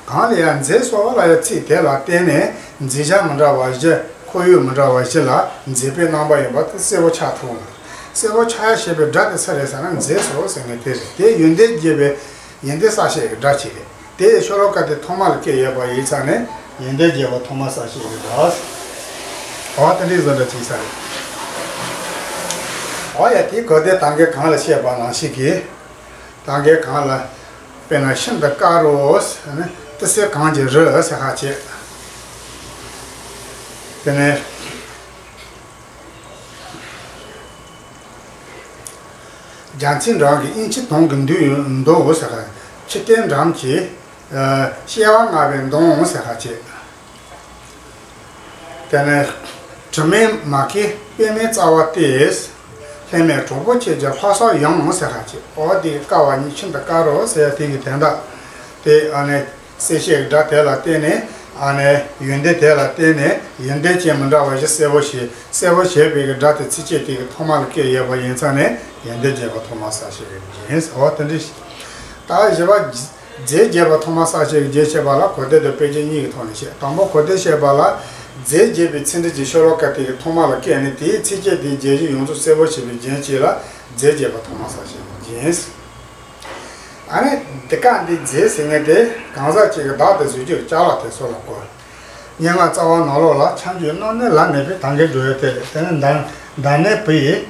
གང་ལ་ཡང་མཛེས་སོ་ལ་ཡང་ཚིག་དེ་ལ་བརྟེན་ནས་མཛེས་ཆ་མི་འདྲ་བ་བཞི། ཁོར་ཡུག་མི་འདྲ་བ་བཞི་ལ་མཛེས་པའི་རྣམ་པ་ཡིན་པ་དེ་གསལ་པོ་ཆགས་ཐུབ་ཡོད་མ་རེད། གསལ་པོ་ཆགས་ཡ་ཞེས་པའི་སྒྲ་དེ་ས་རེད་ཟེར་ན་མཛེས་སོ་ཟེར་མཁན་དེ་རེད། དེ་ཡོན་ཏན་རྒྱས་པའི་ཡོན་ཏན་གསལ་བྱེད་ཀྱི་སྒྲ་ཅིག་རེད། དེ་ཡི་ཤོ་ལོ་ཀ་དེ་ཐོག་མ་ལ་བཀལ་ཡོད་པ་ཡིན་ཙང་ནས་ཡོན་ཏན་རྒྱས་པ་ཐོག་མ་གསལ་བྱེད་ཀྱི་སྒྲ། འོ་དེ་འདྲའི་བཟོ་འདྲ་ཅིག་ས་རེད། འོ་ཡ། དེ་གོ་བདེ་ད་གིན་གོང་ལ་བཤད་པ་ནང་བཞིན་གྱི། ད་གིན་གོང་ལ། དཔེར་ན་ཤིན་ཏུ་དཀར་རོ་ཟེར་ན་ཏི་སེ་གངས་ཀྱི་རི་ཟེར་ཁ་བྱེད། དེ་ནས། རྒྱལ་མཚན་འགྲམ་གྱི་དབྱིན་ཇི་དོན་གྱི་འདུག་འདུག་ཟེར་ཁ། ཁྱི་སྟོན་འགྲམ་གྱི། ཨ། སྐྱེ་བ་མངའ་བའི་མདངས་ཟེར་ཁ་བྱེད། དེ་ནས་དྲི་མེད་མ་སྐྱེས་པད་མའི་རྩ་བ་སྟེ། ལྷད་མེད་གྲོགས་པོ་ཁྱེད་ཀྱི་ལྷ་ས་ཡོང་ཟེར་ཁ་ཅིག། འོ་དེ་ཀ་བ་གཉིས་ཤིན་ཏུ་དཀར་རོ་ཟེར་དེ་གི་དོན་དག་དེ་ཨ་ནི་གསལ་བཤད་སྒྲ་དེ་ལ་བརྟེན་ནས། ཨ་ནི་ཡོན་ཏན་དེ་ལ་བརྟེན་ནས་ཡོན་ཏན་ཅན་མི་འདྲ་བ་བཞི་གསལ་པོ་བྱེད། གསལ་པོ་བྱེད་པའི་གི་སྒྲ་དེ་ཚིགས་བཅད་དེ་གི་ཐོག་མ་ལ་བཀལ་ཡོད་པ་ཡིན་ཙང་ནས་ཡོན་ཏན་རྒྱས་པ་ཐོག་མ་གསལ་བྱེད་ཀྱི་རྒྱན། འོ་དེ་འདྲ་ཞིག། ད་བཞི་པ། རྫས་འབྱེད་པ་ཐོག་མ་གསལ་བྱེད་ཀྱི་རྒྱན་བཤད་པ་ལ་གོ་བདེ་དང་དཔེ་ཅན་གཉིས་ཀྱི་ཐོག་ནས་བཤད། དང་པོ་གོ་བདེ་བཤད་པ་ལ། རྫས་འབྱེད་པའི་ཚིག་འབྲུ་གཅིག་ཤོ་ལོ་ཀ་དེ་གི་ཐོག་མ་ལ་བཀལ་ནས་དེའི་ཚིགས་བཅད་དེའི་རྒྱན་གཞི་ཡོངས་རྫོགས་གསལ་པོ་བྱེད་པའི་རྒྱན་གཅིག་ལ་རྫས་འབྱེད་པ་ཐོག་མ་གསལ་བྱེད་ཀྱི་རྒྱན། ཨ་ནི་འདི་ག་འདི་རྫས་ཟེར་མཁན་དེ་གང་ཟག་གཅིག་གི་བདག་ཏུ་བཟུང་རྒྱུ་ཅ་ལག་དེ་ཚོ་ལ་གོ། སྙན་ངག་རྩ་བ་ནང་ལོགས་ལ་ཆ་འཇོག་སྣང་གནས་ལ་གནས་པའི་ད་གིན་འགྲོ་ཡ་དེ་རེད། དེ་ནི་མདའ་མདའ་ནས་བུ་ཡིས།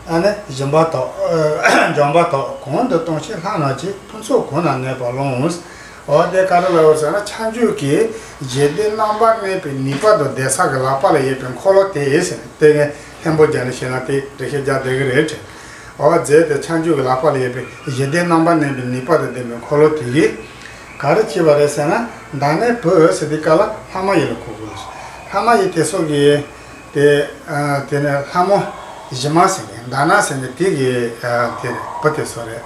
ཨ་ནི་སྦྱིན་པ་དག་འཇོམས་པ་དག་གོང་དུ་གཏོང་ཞིང་ལྷ་རྣམས་ཀྱི་ཕུན་ཚོགས་གང་ན་གནས་པ་ལོངས། འོ་དེ་ག་རེ་ལབ་ཟེར་ན་ཆ་འཇོག་གིས་རྗེ་བདུད་རྣམ་པར་གནས་པའི་ནུས་པ་དང་ལྡན་ས་གི་ལག་པ་ལ་ཡོད་པའི་འཁོར་ལོ་དེ་ཟེར་ནས་དེ་ངས་ལྷན་པོ་རྒྱག་ནས་བཤད་ན་དེ་འགྲེལ་བཤད་རྒྱག་བསྡད་ཀྱི་རེད་དྲན། འོ་རྗེ་དེ་ཆ་འཇོག་གི་ལག་པ་ལ་ཡོད་པའི་རྗེ་བདུད་རྣམ་པར་གནས་པའི་ནུས་པ་དང་ལྡན་པའི་འཁོར་ལོ་དེ་ཡིས་ག་རེ་བྱས་པ་རེད་ཟེར་ན། མདའ་ནས་བུ་ཟེར་དུས་སྐབས་ལ་ལྷ་མ་ཡིན་ལ་གོ་དགོས། ལྷ་མ་ཡིན་དེ་ཚོ་གི་དེ་ཨ་དེ་ནས་ལྷ་མོ་གཞི་མ་ཟེར་ནས་མདའ་ན་ཟེར་ནས་དེ་གི་ཨ་དེ་བུ་དེ་ཚོ་རེད།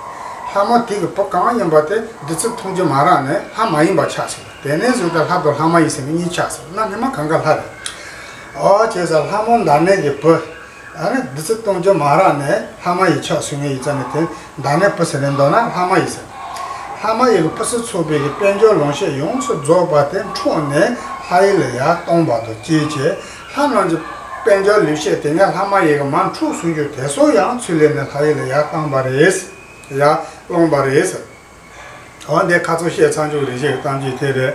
ལྷ་མོ་དེ་གི་བུ་གང་ཡིན་པ་དེ་བདུད་རྩི་འཐུང་རྒྱུ་མ་རག་ནས་ལྷ་མ་ཡིན་པ་ཆགས་སོང་། དེ་ནས་བཟུང་སྟེ་ལྷ་དང་ལྷ་མ་ཡིན་ཟེར་ནས་གཉིས་ཆགས་སོང་། ན་ནི་མ་གང་ག་ལྷ་རེད། ཨོ་བྱས་ཙང་ལྷ་མོ་མདའ་ནས་ཀྱི་བུ། ཨ་ནི་བདུད་རྩི་གཏོང་རྒྱུ་མ་རག་ནས་ལྷ་མ་ཡི་ཆགས་སོང་ངེས་ཡིན་ཙང་ནི་དེ་མདའ་ནས་བུ་ཟེར་ནས་འདོགས་ན་ལྷ་མ་ཡི་ཟེར། ལྷ་མ་ཡི་གི་ཕུན་སུམ་ཚོགས་པའི་གི་དཔལ་འབྱོར་ལོངས་སྤྱོད་ཡོངས་སུ་རྫོགས་པ་དེ་འཕྲོག་ནས་ལྷ་ཡུལ་ལ་ཡར་བཏང་བ་དང་བཅས་ཀྱི་ལྷ་རྣམས་ཀྱི་དཔལ་འབྱོར་ལེགས་བཤད་དེ་ངས་ལྷ་མ་ཡི་གི་མར་འཕྲོག་སོང་རྒྱུ་དེ་ཚོ་ཡང་ཚུར་ལེན་ནས་ལྷ་ཡུལ་ལ་ཡར་བཏང་བ་རེད། ཡར་སློང་བ་རེད་ཟེར། འོ་འདི་ཁ་ཚོན་བཤད་ཚར་འཇུག་རེ་ཞིག་གི་གཏམ་རྒྱུད་དེ་རེད།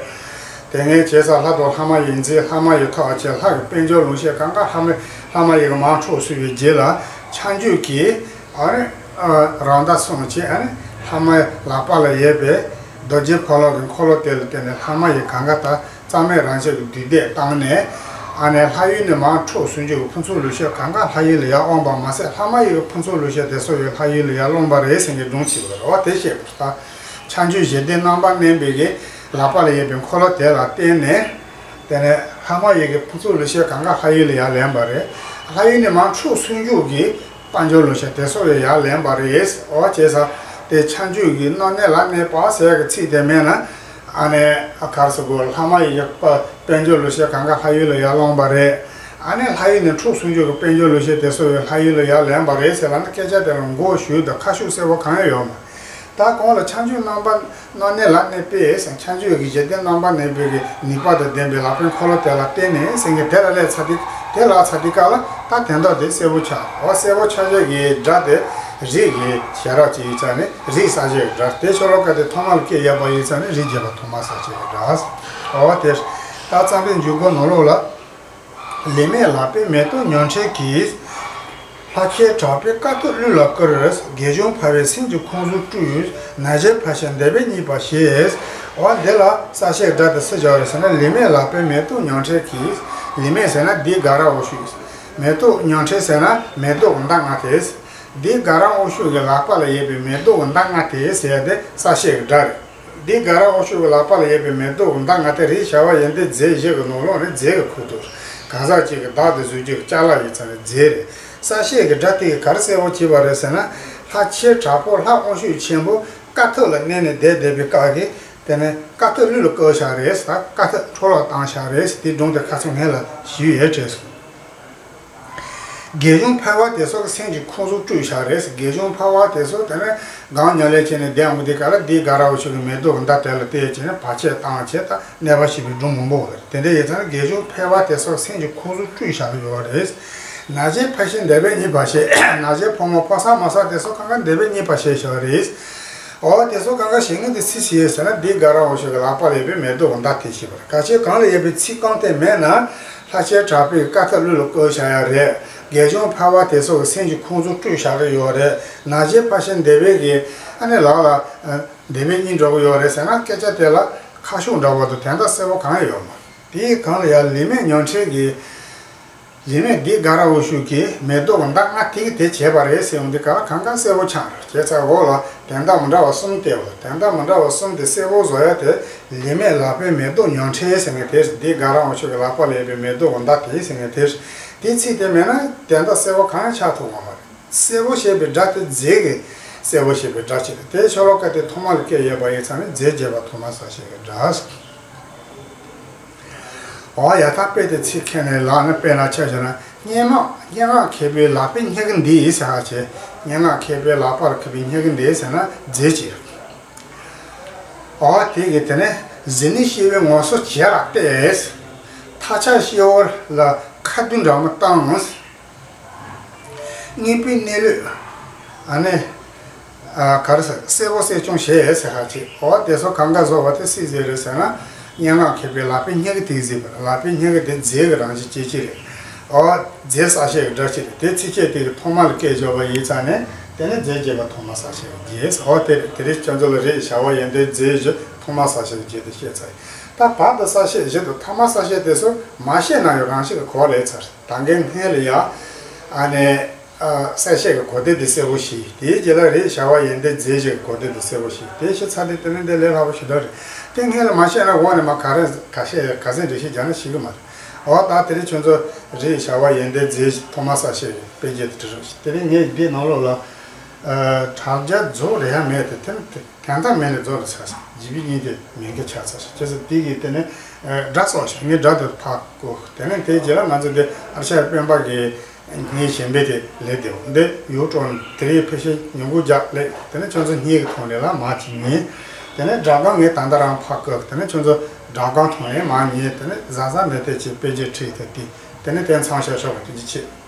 དེ་ངས་བྱས་ཙང་ལྷ་དང་ལྷ་མ་ཡི་མཛད། ལྷ་མ་ཡི་ཐོག་བཅས་ལྷ་གི་དཔལ་འབྱོར་ལོངས་སྤྱོད་གང་ག་ལྷ་མ་ལྷ་མ་ཡི་གི་མར་འཕྲོག་སོང་བའི་རྗེས་ལ་ཆ་འཇོག་གིས་ཨ་ནི་རང་ཟླ་སོང་བྱས་ཨ་ནི་ལྷ་མ་ལག་པ་ལ་ཡོད་པའི་རྡོ་རྗེ་ཕ་ལོ་གི་འཁོར་ལོ་དེ་ལ་བརྟེན་ནས་ལྷ་མ་ཡི་གང་ག་ད་རྩ་མེད་རང་ཆས་ཀྱི་བདུད་སྡེ་བཏང་ནས་ཨ་ནི་ལྷ་ཡུལ་ནས་མར་འཕྲོག་སོང་རྒྱུ་གི་ཕུན་ཚོགས་ལོངས་སྤྱོད་གང་ག་ལྷ་ཡུལ་ལ་ཡར་དབང་བ་མ་ཟད་ལྷ་མ་ཡི་གི་ཕུན་ཚོགས་ལོངས་སྤྱོད་དེ་ཚོ་ཡང་ལྷ་ཡུལ་ལ་ཡར་སློང་བ་རེད་ཟེར་ནས་སྒྲུང་བྱས་པ་རེད། འོ་དེ་བཤད་པ་རེད། ད་ཆ་འཇོག་རྗེ་བདུད་རྣམ་པར་གནས་པའི་གི་ལག་པ་ལ་ཡོད་པའི་འཁོར་ལོ་དེ་ལ་བརྟེན་ནས། དེ་ནས་ལྷ་མ་ཡི་གི་ཕུན་ཚོགས་ལོངས་སྤྱོད་གང་ག་ལྷ་ཡུལ་ལ་ཡར་ལེན་པ་རེད། ལྷ་ཡུལ་ནས་མར་འཕྲོག་སོང་རྒྱུ་གི་དཔལ་འབྱོར་ལོངས་སྤྱོད་དེ་ཚོ་ཡང་ཡར་ལེན་པ་རེད། འོ་བྱས་ཙང་དེ་ཆ་འཇོག་གི་སྣང་གནས་ལ་གནས་པ་ཟེར་ཡག་གི་ཚིག་དེ་མེད་ན། ཨ་ནི་ཨ་ག་རེ་ཟེར་དགོས། ལྷ་མ་ཡི་གི་དཔལ་འབྱོར་ལོངས་སྤྱོད་གང་ག་ལྷ་ཡུལ་ལ་ཡར་སློང་བ་རེད། ཨ་ནི་ལྷ་ཡུལ་ནས་འཕྲོག་སོང་རྒྱུ་གི་དཔལ་འབྱོར་ལོངས་སྤྱོད་དེ་ཚོ་ཡང་ལྷ་ཡུལ་ལ་ཡར་ལེན་པ་རེད་ཟེར་ལབ་ན་སྐད་ཆ་དེ་ལ་མགོ་གཞུག་དང་ཁ་ཤུགས་གསལ་པོ་གང་ཡང་ཡོད་མ། ད་གོང་ལ་ཆ་འཇོག་རྣམ་པ་སྣང་གནས་ལ་གནས་པས་ཟེར། ཆ་འཇོག་གི་རྗེ་བདུད་རྣམ་པར་གནས་པའི་གི་ནུས་པ་དང་ལྡན་པའི་ལག་པའི་འཁོར་ལོ་དེ་ལ་བརྟེན་ནས་ཟེར་གི་དེ་ལ་སླེབས་ཚར་དུས་དེ་ལ་ཚར་དུས་སྐབས་ལ་ད་དོན་དག་དེ་གསལ་པོ་ཆགས། འོ་གསལ་པོ་ཆགས་ཡག་གི་སྒྲ་དེ་རིགས་ཀྱི་ཞལ་རག་ཅིག་ཡིན་ཙང་ནི་རིགས་གསལ་བྱེད་ཀྱི་སྒྲ་དེ་ཤོ་ལོ་ཀ་དེ་ཐོག་མ་ལ་སྐྱེས་ཡོད་པ་ཡིན་ཙང་ནི་རིགས་རྒྱས་པ་ཐོག་མ་གསལ་བྱེད་ཀྱི་སྒྲ། འོ་དེ་ད་རྩོམ་པའི་འཇུག་སྒོ་ནང་ལོགས་ལ། ལི་མས་ལག་པའི་མེ་ཏོག་མྱོང་ཁྲེལ་གྱིས། ལྷ་ཆེན་དྲག་པོའི་དཀའ་ཐུབ་གླུ་ལ་བསྐུར། དགེ་སྦྱོང་འཕགས་པའི་སེམས་ཀྱི་ཁོང་ཚུལ་བཀྲུས། ན་རྗེ་ཕར་ཕྱིན་བཟླས་པས་རྙེད་པར་བྱེད། འོ་འདི་ལ་གསལ་བཤད་སྒྲ་དེ་སུ་སྦྱར་བ་རེད་ཟེར་ན་ལི་མས་ལག་པའི་མེ་ཏོག་མྱོང་ཁྲེལ་གྱིས། ལི་མས་ཟེར་ན་འདི་དགའ་རབ་འོ་ཤོད། མེ་ཏོག་མྱོང་ཁྲེལ་ཟེར་ན་མེ་ཏོག་མདའ་ལྔ་སྟེ། འདི་དགའ་རབ་འོ་ཤོད་ཀྱི་ལག་པ་ལ་ཡོད་པའི་མེ་ཏོག་མདའ་ལྔ་སྟེ་ཟེར་ཏེ་གསལ་བཤད་ཀྱི་སྒྲ་རེད། འདི་དགའ་རབ་འོ་ཤོད་ཀྱི་ལག་པ་ལ་ཡོད་པའི་མེ་ཏོག་མདའ་ལྔ་སྟེ་རེད་བྱ་བ་ཡིན་ཏེ་རྫས་བཞི་གི་ནང་ལོགས་ནས་རྫས་ཀྱི་ཁུངས་གཏུགས། གང་ཟག་གཅིག་གི་བདག་ཏུ་བཟུང་རྒྱུ་ཅ་ལག་ཡིན་ཙང་ནས་རྫས་རེད། གསལ་བཤད་ཀྱི་སྒྲ་དེ་གིས་ག་རེ་གསལ་པོ་བྱས་པ་རེད་ཟེར་ན། ལྷ་ཆེན་དྲག་པོ་ལྷ་དབང་ཕྱུག་ཆེན་པོ་དཀའ་ཐུབ་ལ་གནས་ནས་བསྡད་བསྡད་པའི་སྐབས་ཀྱི་དེ་ནས་དཀའ་ཐུབ་གླུ་ལ་བསྐུར་བཞག་རེད། དཀའ་ཐུབ་འཕྲོ་བརླག་བཏང་བཞག་རེད། དེའི་སྒྲུང་དེ་ཁ་སང་ངས་ལ་ཞུས་ཡོད་དྲན་སོང་། དགེ་སྦྱོང་འཕགས་པ་དེ་ཚོ་གི་སེམས་ཀྱི་ཁོང་ཚུལ་བཀྲུས་བཞག་རེད། དགེ་སྦྱོང་འཕགས་པ་དེ་ཚོ་དེ་ནས་གང་ཉོ་ལས་བྱས་ནས་བསྡད་འོང་དུས་ག་ལ་འདི་དགའ་རབ་འོ་ཤོད་ཀྱི་མེ་ཏོག་གི་མདའ་དེ་ལ་བལྟས་བྱས་ནས་བར་ཆད་བཏང་བྱས་ད་གནོད་པ་བྱེད་པའི་སྒྲུང་མང་པོ་རེད། དེ་འདྲ་ཡིན་ཙང་དགེ་སྦྱོང་འཕགས་པ་དེ་ཚོ་གི་སེམས་ཀྱི་ཁོང་ཚུལ་བཀྲུས་བཞག་གི་ཡོད་རེད། ན་རྗེ་ཕར་ཕྱིན་བཟླས་པས་རྙེད་པར་བྱེད། ན་རྗེ་ཕོ་མོ་ཕོ་གསར་མོ་གསར་དེ་ཚོ་གང་ག་བཟླས་པས་རྙེད་པར་བྱེད་བཞག་རེད། འོ་དེ་ཚོ་གང་ག་བྱེད་མཁན་དེ་སུས་བྱས་ཟེར་ན་འདི་དགའ་རབ་འོ་ཤོད་ཀྱི་ལག་པ་ལ་ཡོད་པའི་མེ་ཏོག་གི་མདའ་དེས་བྱས་པ་རེད། གལ་ཆེ་གང་ལ་ཡོད་པའི་ཚིག་རྐང་དེ་མེད་ན། ལྷ་ཆེན་དྲག་པོས་དཀའ་ཐུབ་གླུ་ལ་བསྐུར་བཞག་ཡ་རེད། དགེ་སྦྱོང་འཕགས་པ་དེ་ཚོ་གི་སེམས་ཀྱི་ཁོང་ཚུལ་བཀྲུས་བཞག་གི་ཡོད་རེད། ན་རྗེ་ཕར་ཕྱིན་བཟླས་པས་ཀྱི་ཨ་ནི་ལག་ལ་བཟླས་པས་རྙེད་འགྲོ་གི་ཡོད་རེད་ཟེར་ན་སྐད་ཆ་དེ་ལ་ཁ་ཤུགས་འདྲ་བོ་དང་དོན་དག་གསལ་པོ་གང་ཡང་ཡོད་མ་རེད། དེའི་སྒང་ལ་ཡང་ལི་མས་མྱོང་ཁྲེལ་གྱིས། ལི་མས་འདི་དགའ་རབ་འོ་ཤོད་ཀྱི་མེ་ཏོག་མདའ་ལྔ་དེ་གིས་དེ་བྱས་པ་རེད་ཟེར་ཡོང་དུས་ག་ལ་གང་ག་གསལ་པོ་ཆགས་རེད། བྱས་ཙང་འོག་ལ་དོན་དག་མི་འདྲ་བ་གསུམ་བལྟས་པ་ལ་དོན་དག་མི་འདྲ་བ་གསུམ་དེ་གསལ་པོ་བཟོ་ཡ་དེ་ལི་མས་ལག་པའི་མེ་ཏོག་མྱོང་ཁྲེལ་ཟེར་མཁན་དེ་རེད། འདི་དགའ་རབ་འོ་ཤོད་ཀྱི་ལག་པ་ལ་ཡོད་པའི་མེ་ཏོག་མདའ་དེ་ཟེར་མཁན་དེ་རེད། དེའི་ཚིག་དེ་མེད་ན་དོན་དག་གསལ་པོ་གང་ཡང་ཆགས་ཐུབ་ཡོད་མ་རེད། གསལ་པོ་བྱས་པའི་སྒྲ་དེ་རྫས་ཀྱིས་གསལ་པོ་བྱས་པའི་སྒྲ་ཅིག་རེད། དེ་ཤོ་ལོ་ཀ་དེ་ཐོག་མ་ལ་སྐྱེས་ཡོད་པ་ཡིན་ཙང་ནི་རྫས་བརྗོད་པ་ཐོག་མ་གསལ་བྱེད་ཀྱི་སྒྲ། འོ་ཡ་ད་དཔེ་དེ་ཚིག་ཁྱེར་ནས་ལག་ནས་དཔེ་ལ་ཆ་བཞག་ན་སྙན་ངག་སྙན་ངག་མཁས་པའི་ལག་པའི་སྙན་གི་འདི་ཟེར་ཧ་ཆེ། སྙན་ངག་མཁས་པའི་ལག་པར་མཁས་པའི་སྙན་གི་འདི་ཟེར་ན་རྫས་ཅིག་རེད། འོ་དེ་གི་དེ་ནས་གཟི་ནི་ཤེས་པའི་ངོ་སོ་བྱེ་བྲག་སྟེ། ཐག་ཆད་ཤེས་པ་ལ་ཁ་བསྡུས་འདྲ་མོ་བཏང་། དངོས་པོའི་གནས་ལུགས། ཨ་ནི། ཨ་ག་རེ་ཟེར་གསལ་པོ་གསལ་སྐྱོང་བྱེད་ཟེར་ཧ་ཅིག་འོ་དེ་ཚོ་གང་ག་བཟོ་བ་དེ་སུས་བཟོས་རེད་ཟེར་ན། སྙན་ངག་མཁས་པའི་ལག་པའི་སྙན་གི་དེ་གཟིགས་པ་ལ་ལག་པའི་སྙན་གི་དེ་རྫས་ཀྱི་རང་བཞིན་སྐྱེ་མཆེད་རེད། འོ། རྫས་གསལ་བཤད་ཀྱི་སྒྲ་གཅིག་རེད། དེ་ཚིགས་བཅད་དེ་གི་ཐོག་མ་ལ་སྐད་བརྗོད་པ་ཡིན་ཙང་ནས་དེ་ནི་རྫས་བརྗོད་པ་ཐོག་མ་གསལ་བཤད་ཀྱི་རྗེས། འོ་དེ་རེད། དེ་རིང་ཁྱོད་ཚོ་ལ་རེད་བྱ་བ་ཡོན་ཏན་རྫས་བརྗོད་ཐོག་མ་གསལ་བཤད་ཀྱི་རྗེས་དེ་བཤད་ཚར་ཡིན། ད་བར་དུ་གསལ་བཤད་བཞི་དང་ཐ་མ་གསལ་བཤད་དེ་ཚོ་མ་བཤད་ན་ཡང་རང་བཞིན་གྱི་གོ་ལེ་ཚར། ད་གིན་སྔོན་ལ་ཡ། ཨ་ནི། ཨ། གསལ་བཤད་ཀྱི་གོ་དོན་དེ་གསལ་པོ་ཤེས། དེའི་རྗེས་ལ་རེད་བྱ་བ་ཡོན་ཏན་རྫས་བརྗོད་ཀྱི་གོ་དོན་དེ་གསལ་པོ་ཤེས། དེ་ཤེས་ཚར་དུས་དེ་ནི་འདི་ལས་སླ་པོ་ཞེ་དྲག་རེད། དེ་སྔོན་ལ་མ་བཤད་ན་འོག་ནས་མ་ག་རེ་ག་བཤད་ག་ཚད་འགྲེལ་བཤད་རྒྱག་ན་ཤེས་གི་མ་རེད། འོ་ད་དེ་རིང་ཁྱོད་ཚོ་རེད་བྱ་བ་ཡོན་ཏན་རྫས་ཐོག་མ་གསལ་བཤད་ཀྱི་དཔེ་རྒྱན་དེ་བྲིས་རོགས་ཞེས། དེ་རིང་ངས་འདིའི་ནང་ལོགས་ལ། ཨ། དྲ་རྒྱ་རྫོགས་རེད་ཡ་མེད་དེ་དེ་ནི་དེ། དོན་དག་མེད་ལས་རྫོགས་ལ་ཆགས་ཤིང་། བརྗོད་པའི་སྙིང་དེ་མེད་མཁན་ཆགས་ཚར་ཤིང་། ཁྱེད་ཚོ་དེ་གིས་དེ་ནས་སྒྲ་གསོག་ཤིང་། ངས་སྒྲ་དེ་ཕར་བཀོད། དེ་ནས་དེའི་རྗེས་ལ་ང་ཚོ་འདི་ཨ་ཤ་ཡ་སྤེན་པ་གིས་ངའི་གཞན་པའི་དེ་ལས་དེ་འདི་ཡུ་ཀྲོན་དེ་རིང་ཕལ་ཆེར་ཉིན་གུང་རྒྱག་ལས། དེ་ནས་ཁྱོད་ཚོ་སྙིང་གི་ཐོག་ནས་ལ་མ་གཅིག་ཉན། དེ་ནས་སྒྲ་སྒམ་ངས་ད་ལྟ་རང་ཕར་བཀོད། དེ་ནས་ཁྱོད་ཚོ་སྒྲ་སྒམ་ཐོག་ནས་མ་ཉན། དེ་ནས་གཟབ་གཟབ་མེད་དེ་ཅིག་དཔེ་ཆ་ཁྲིད་དེ་དེ། དེ་ནས་དེ་མཚམས་བཞག་ཆོག་པ་དེ་ཅི་བྱེད།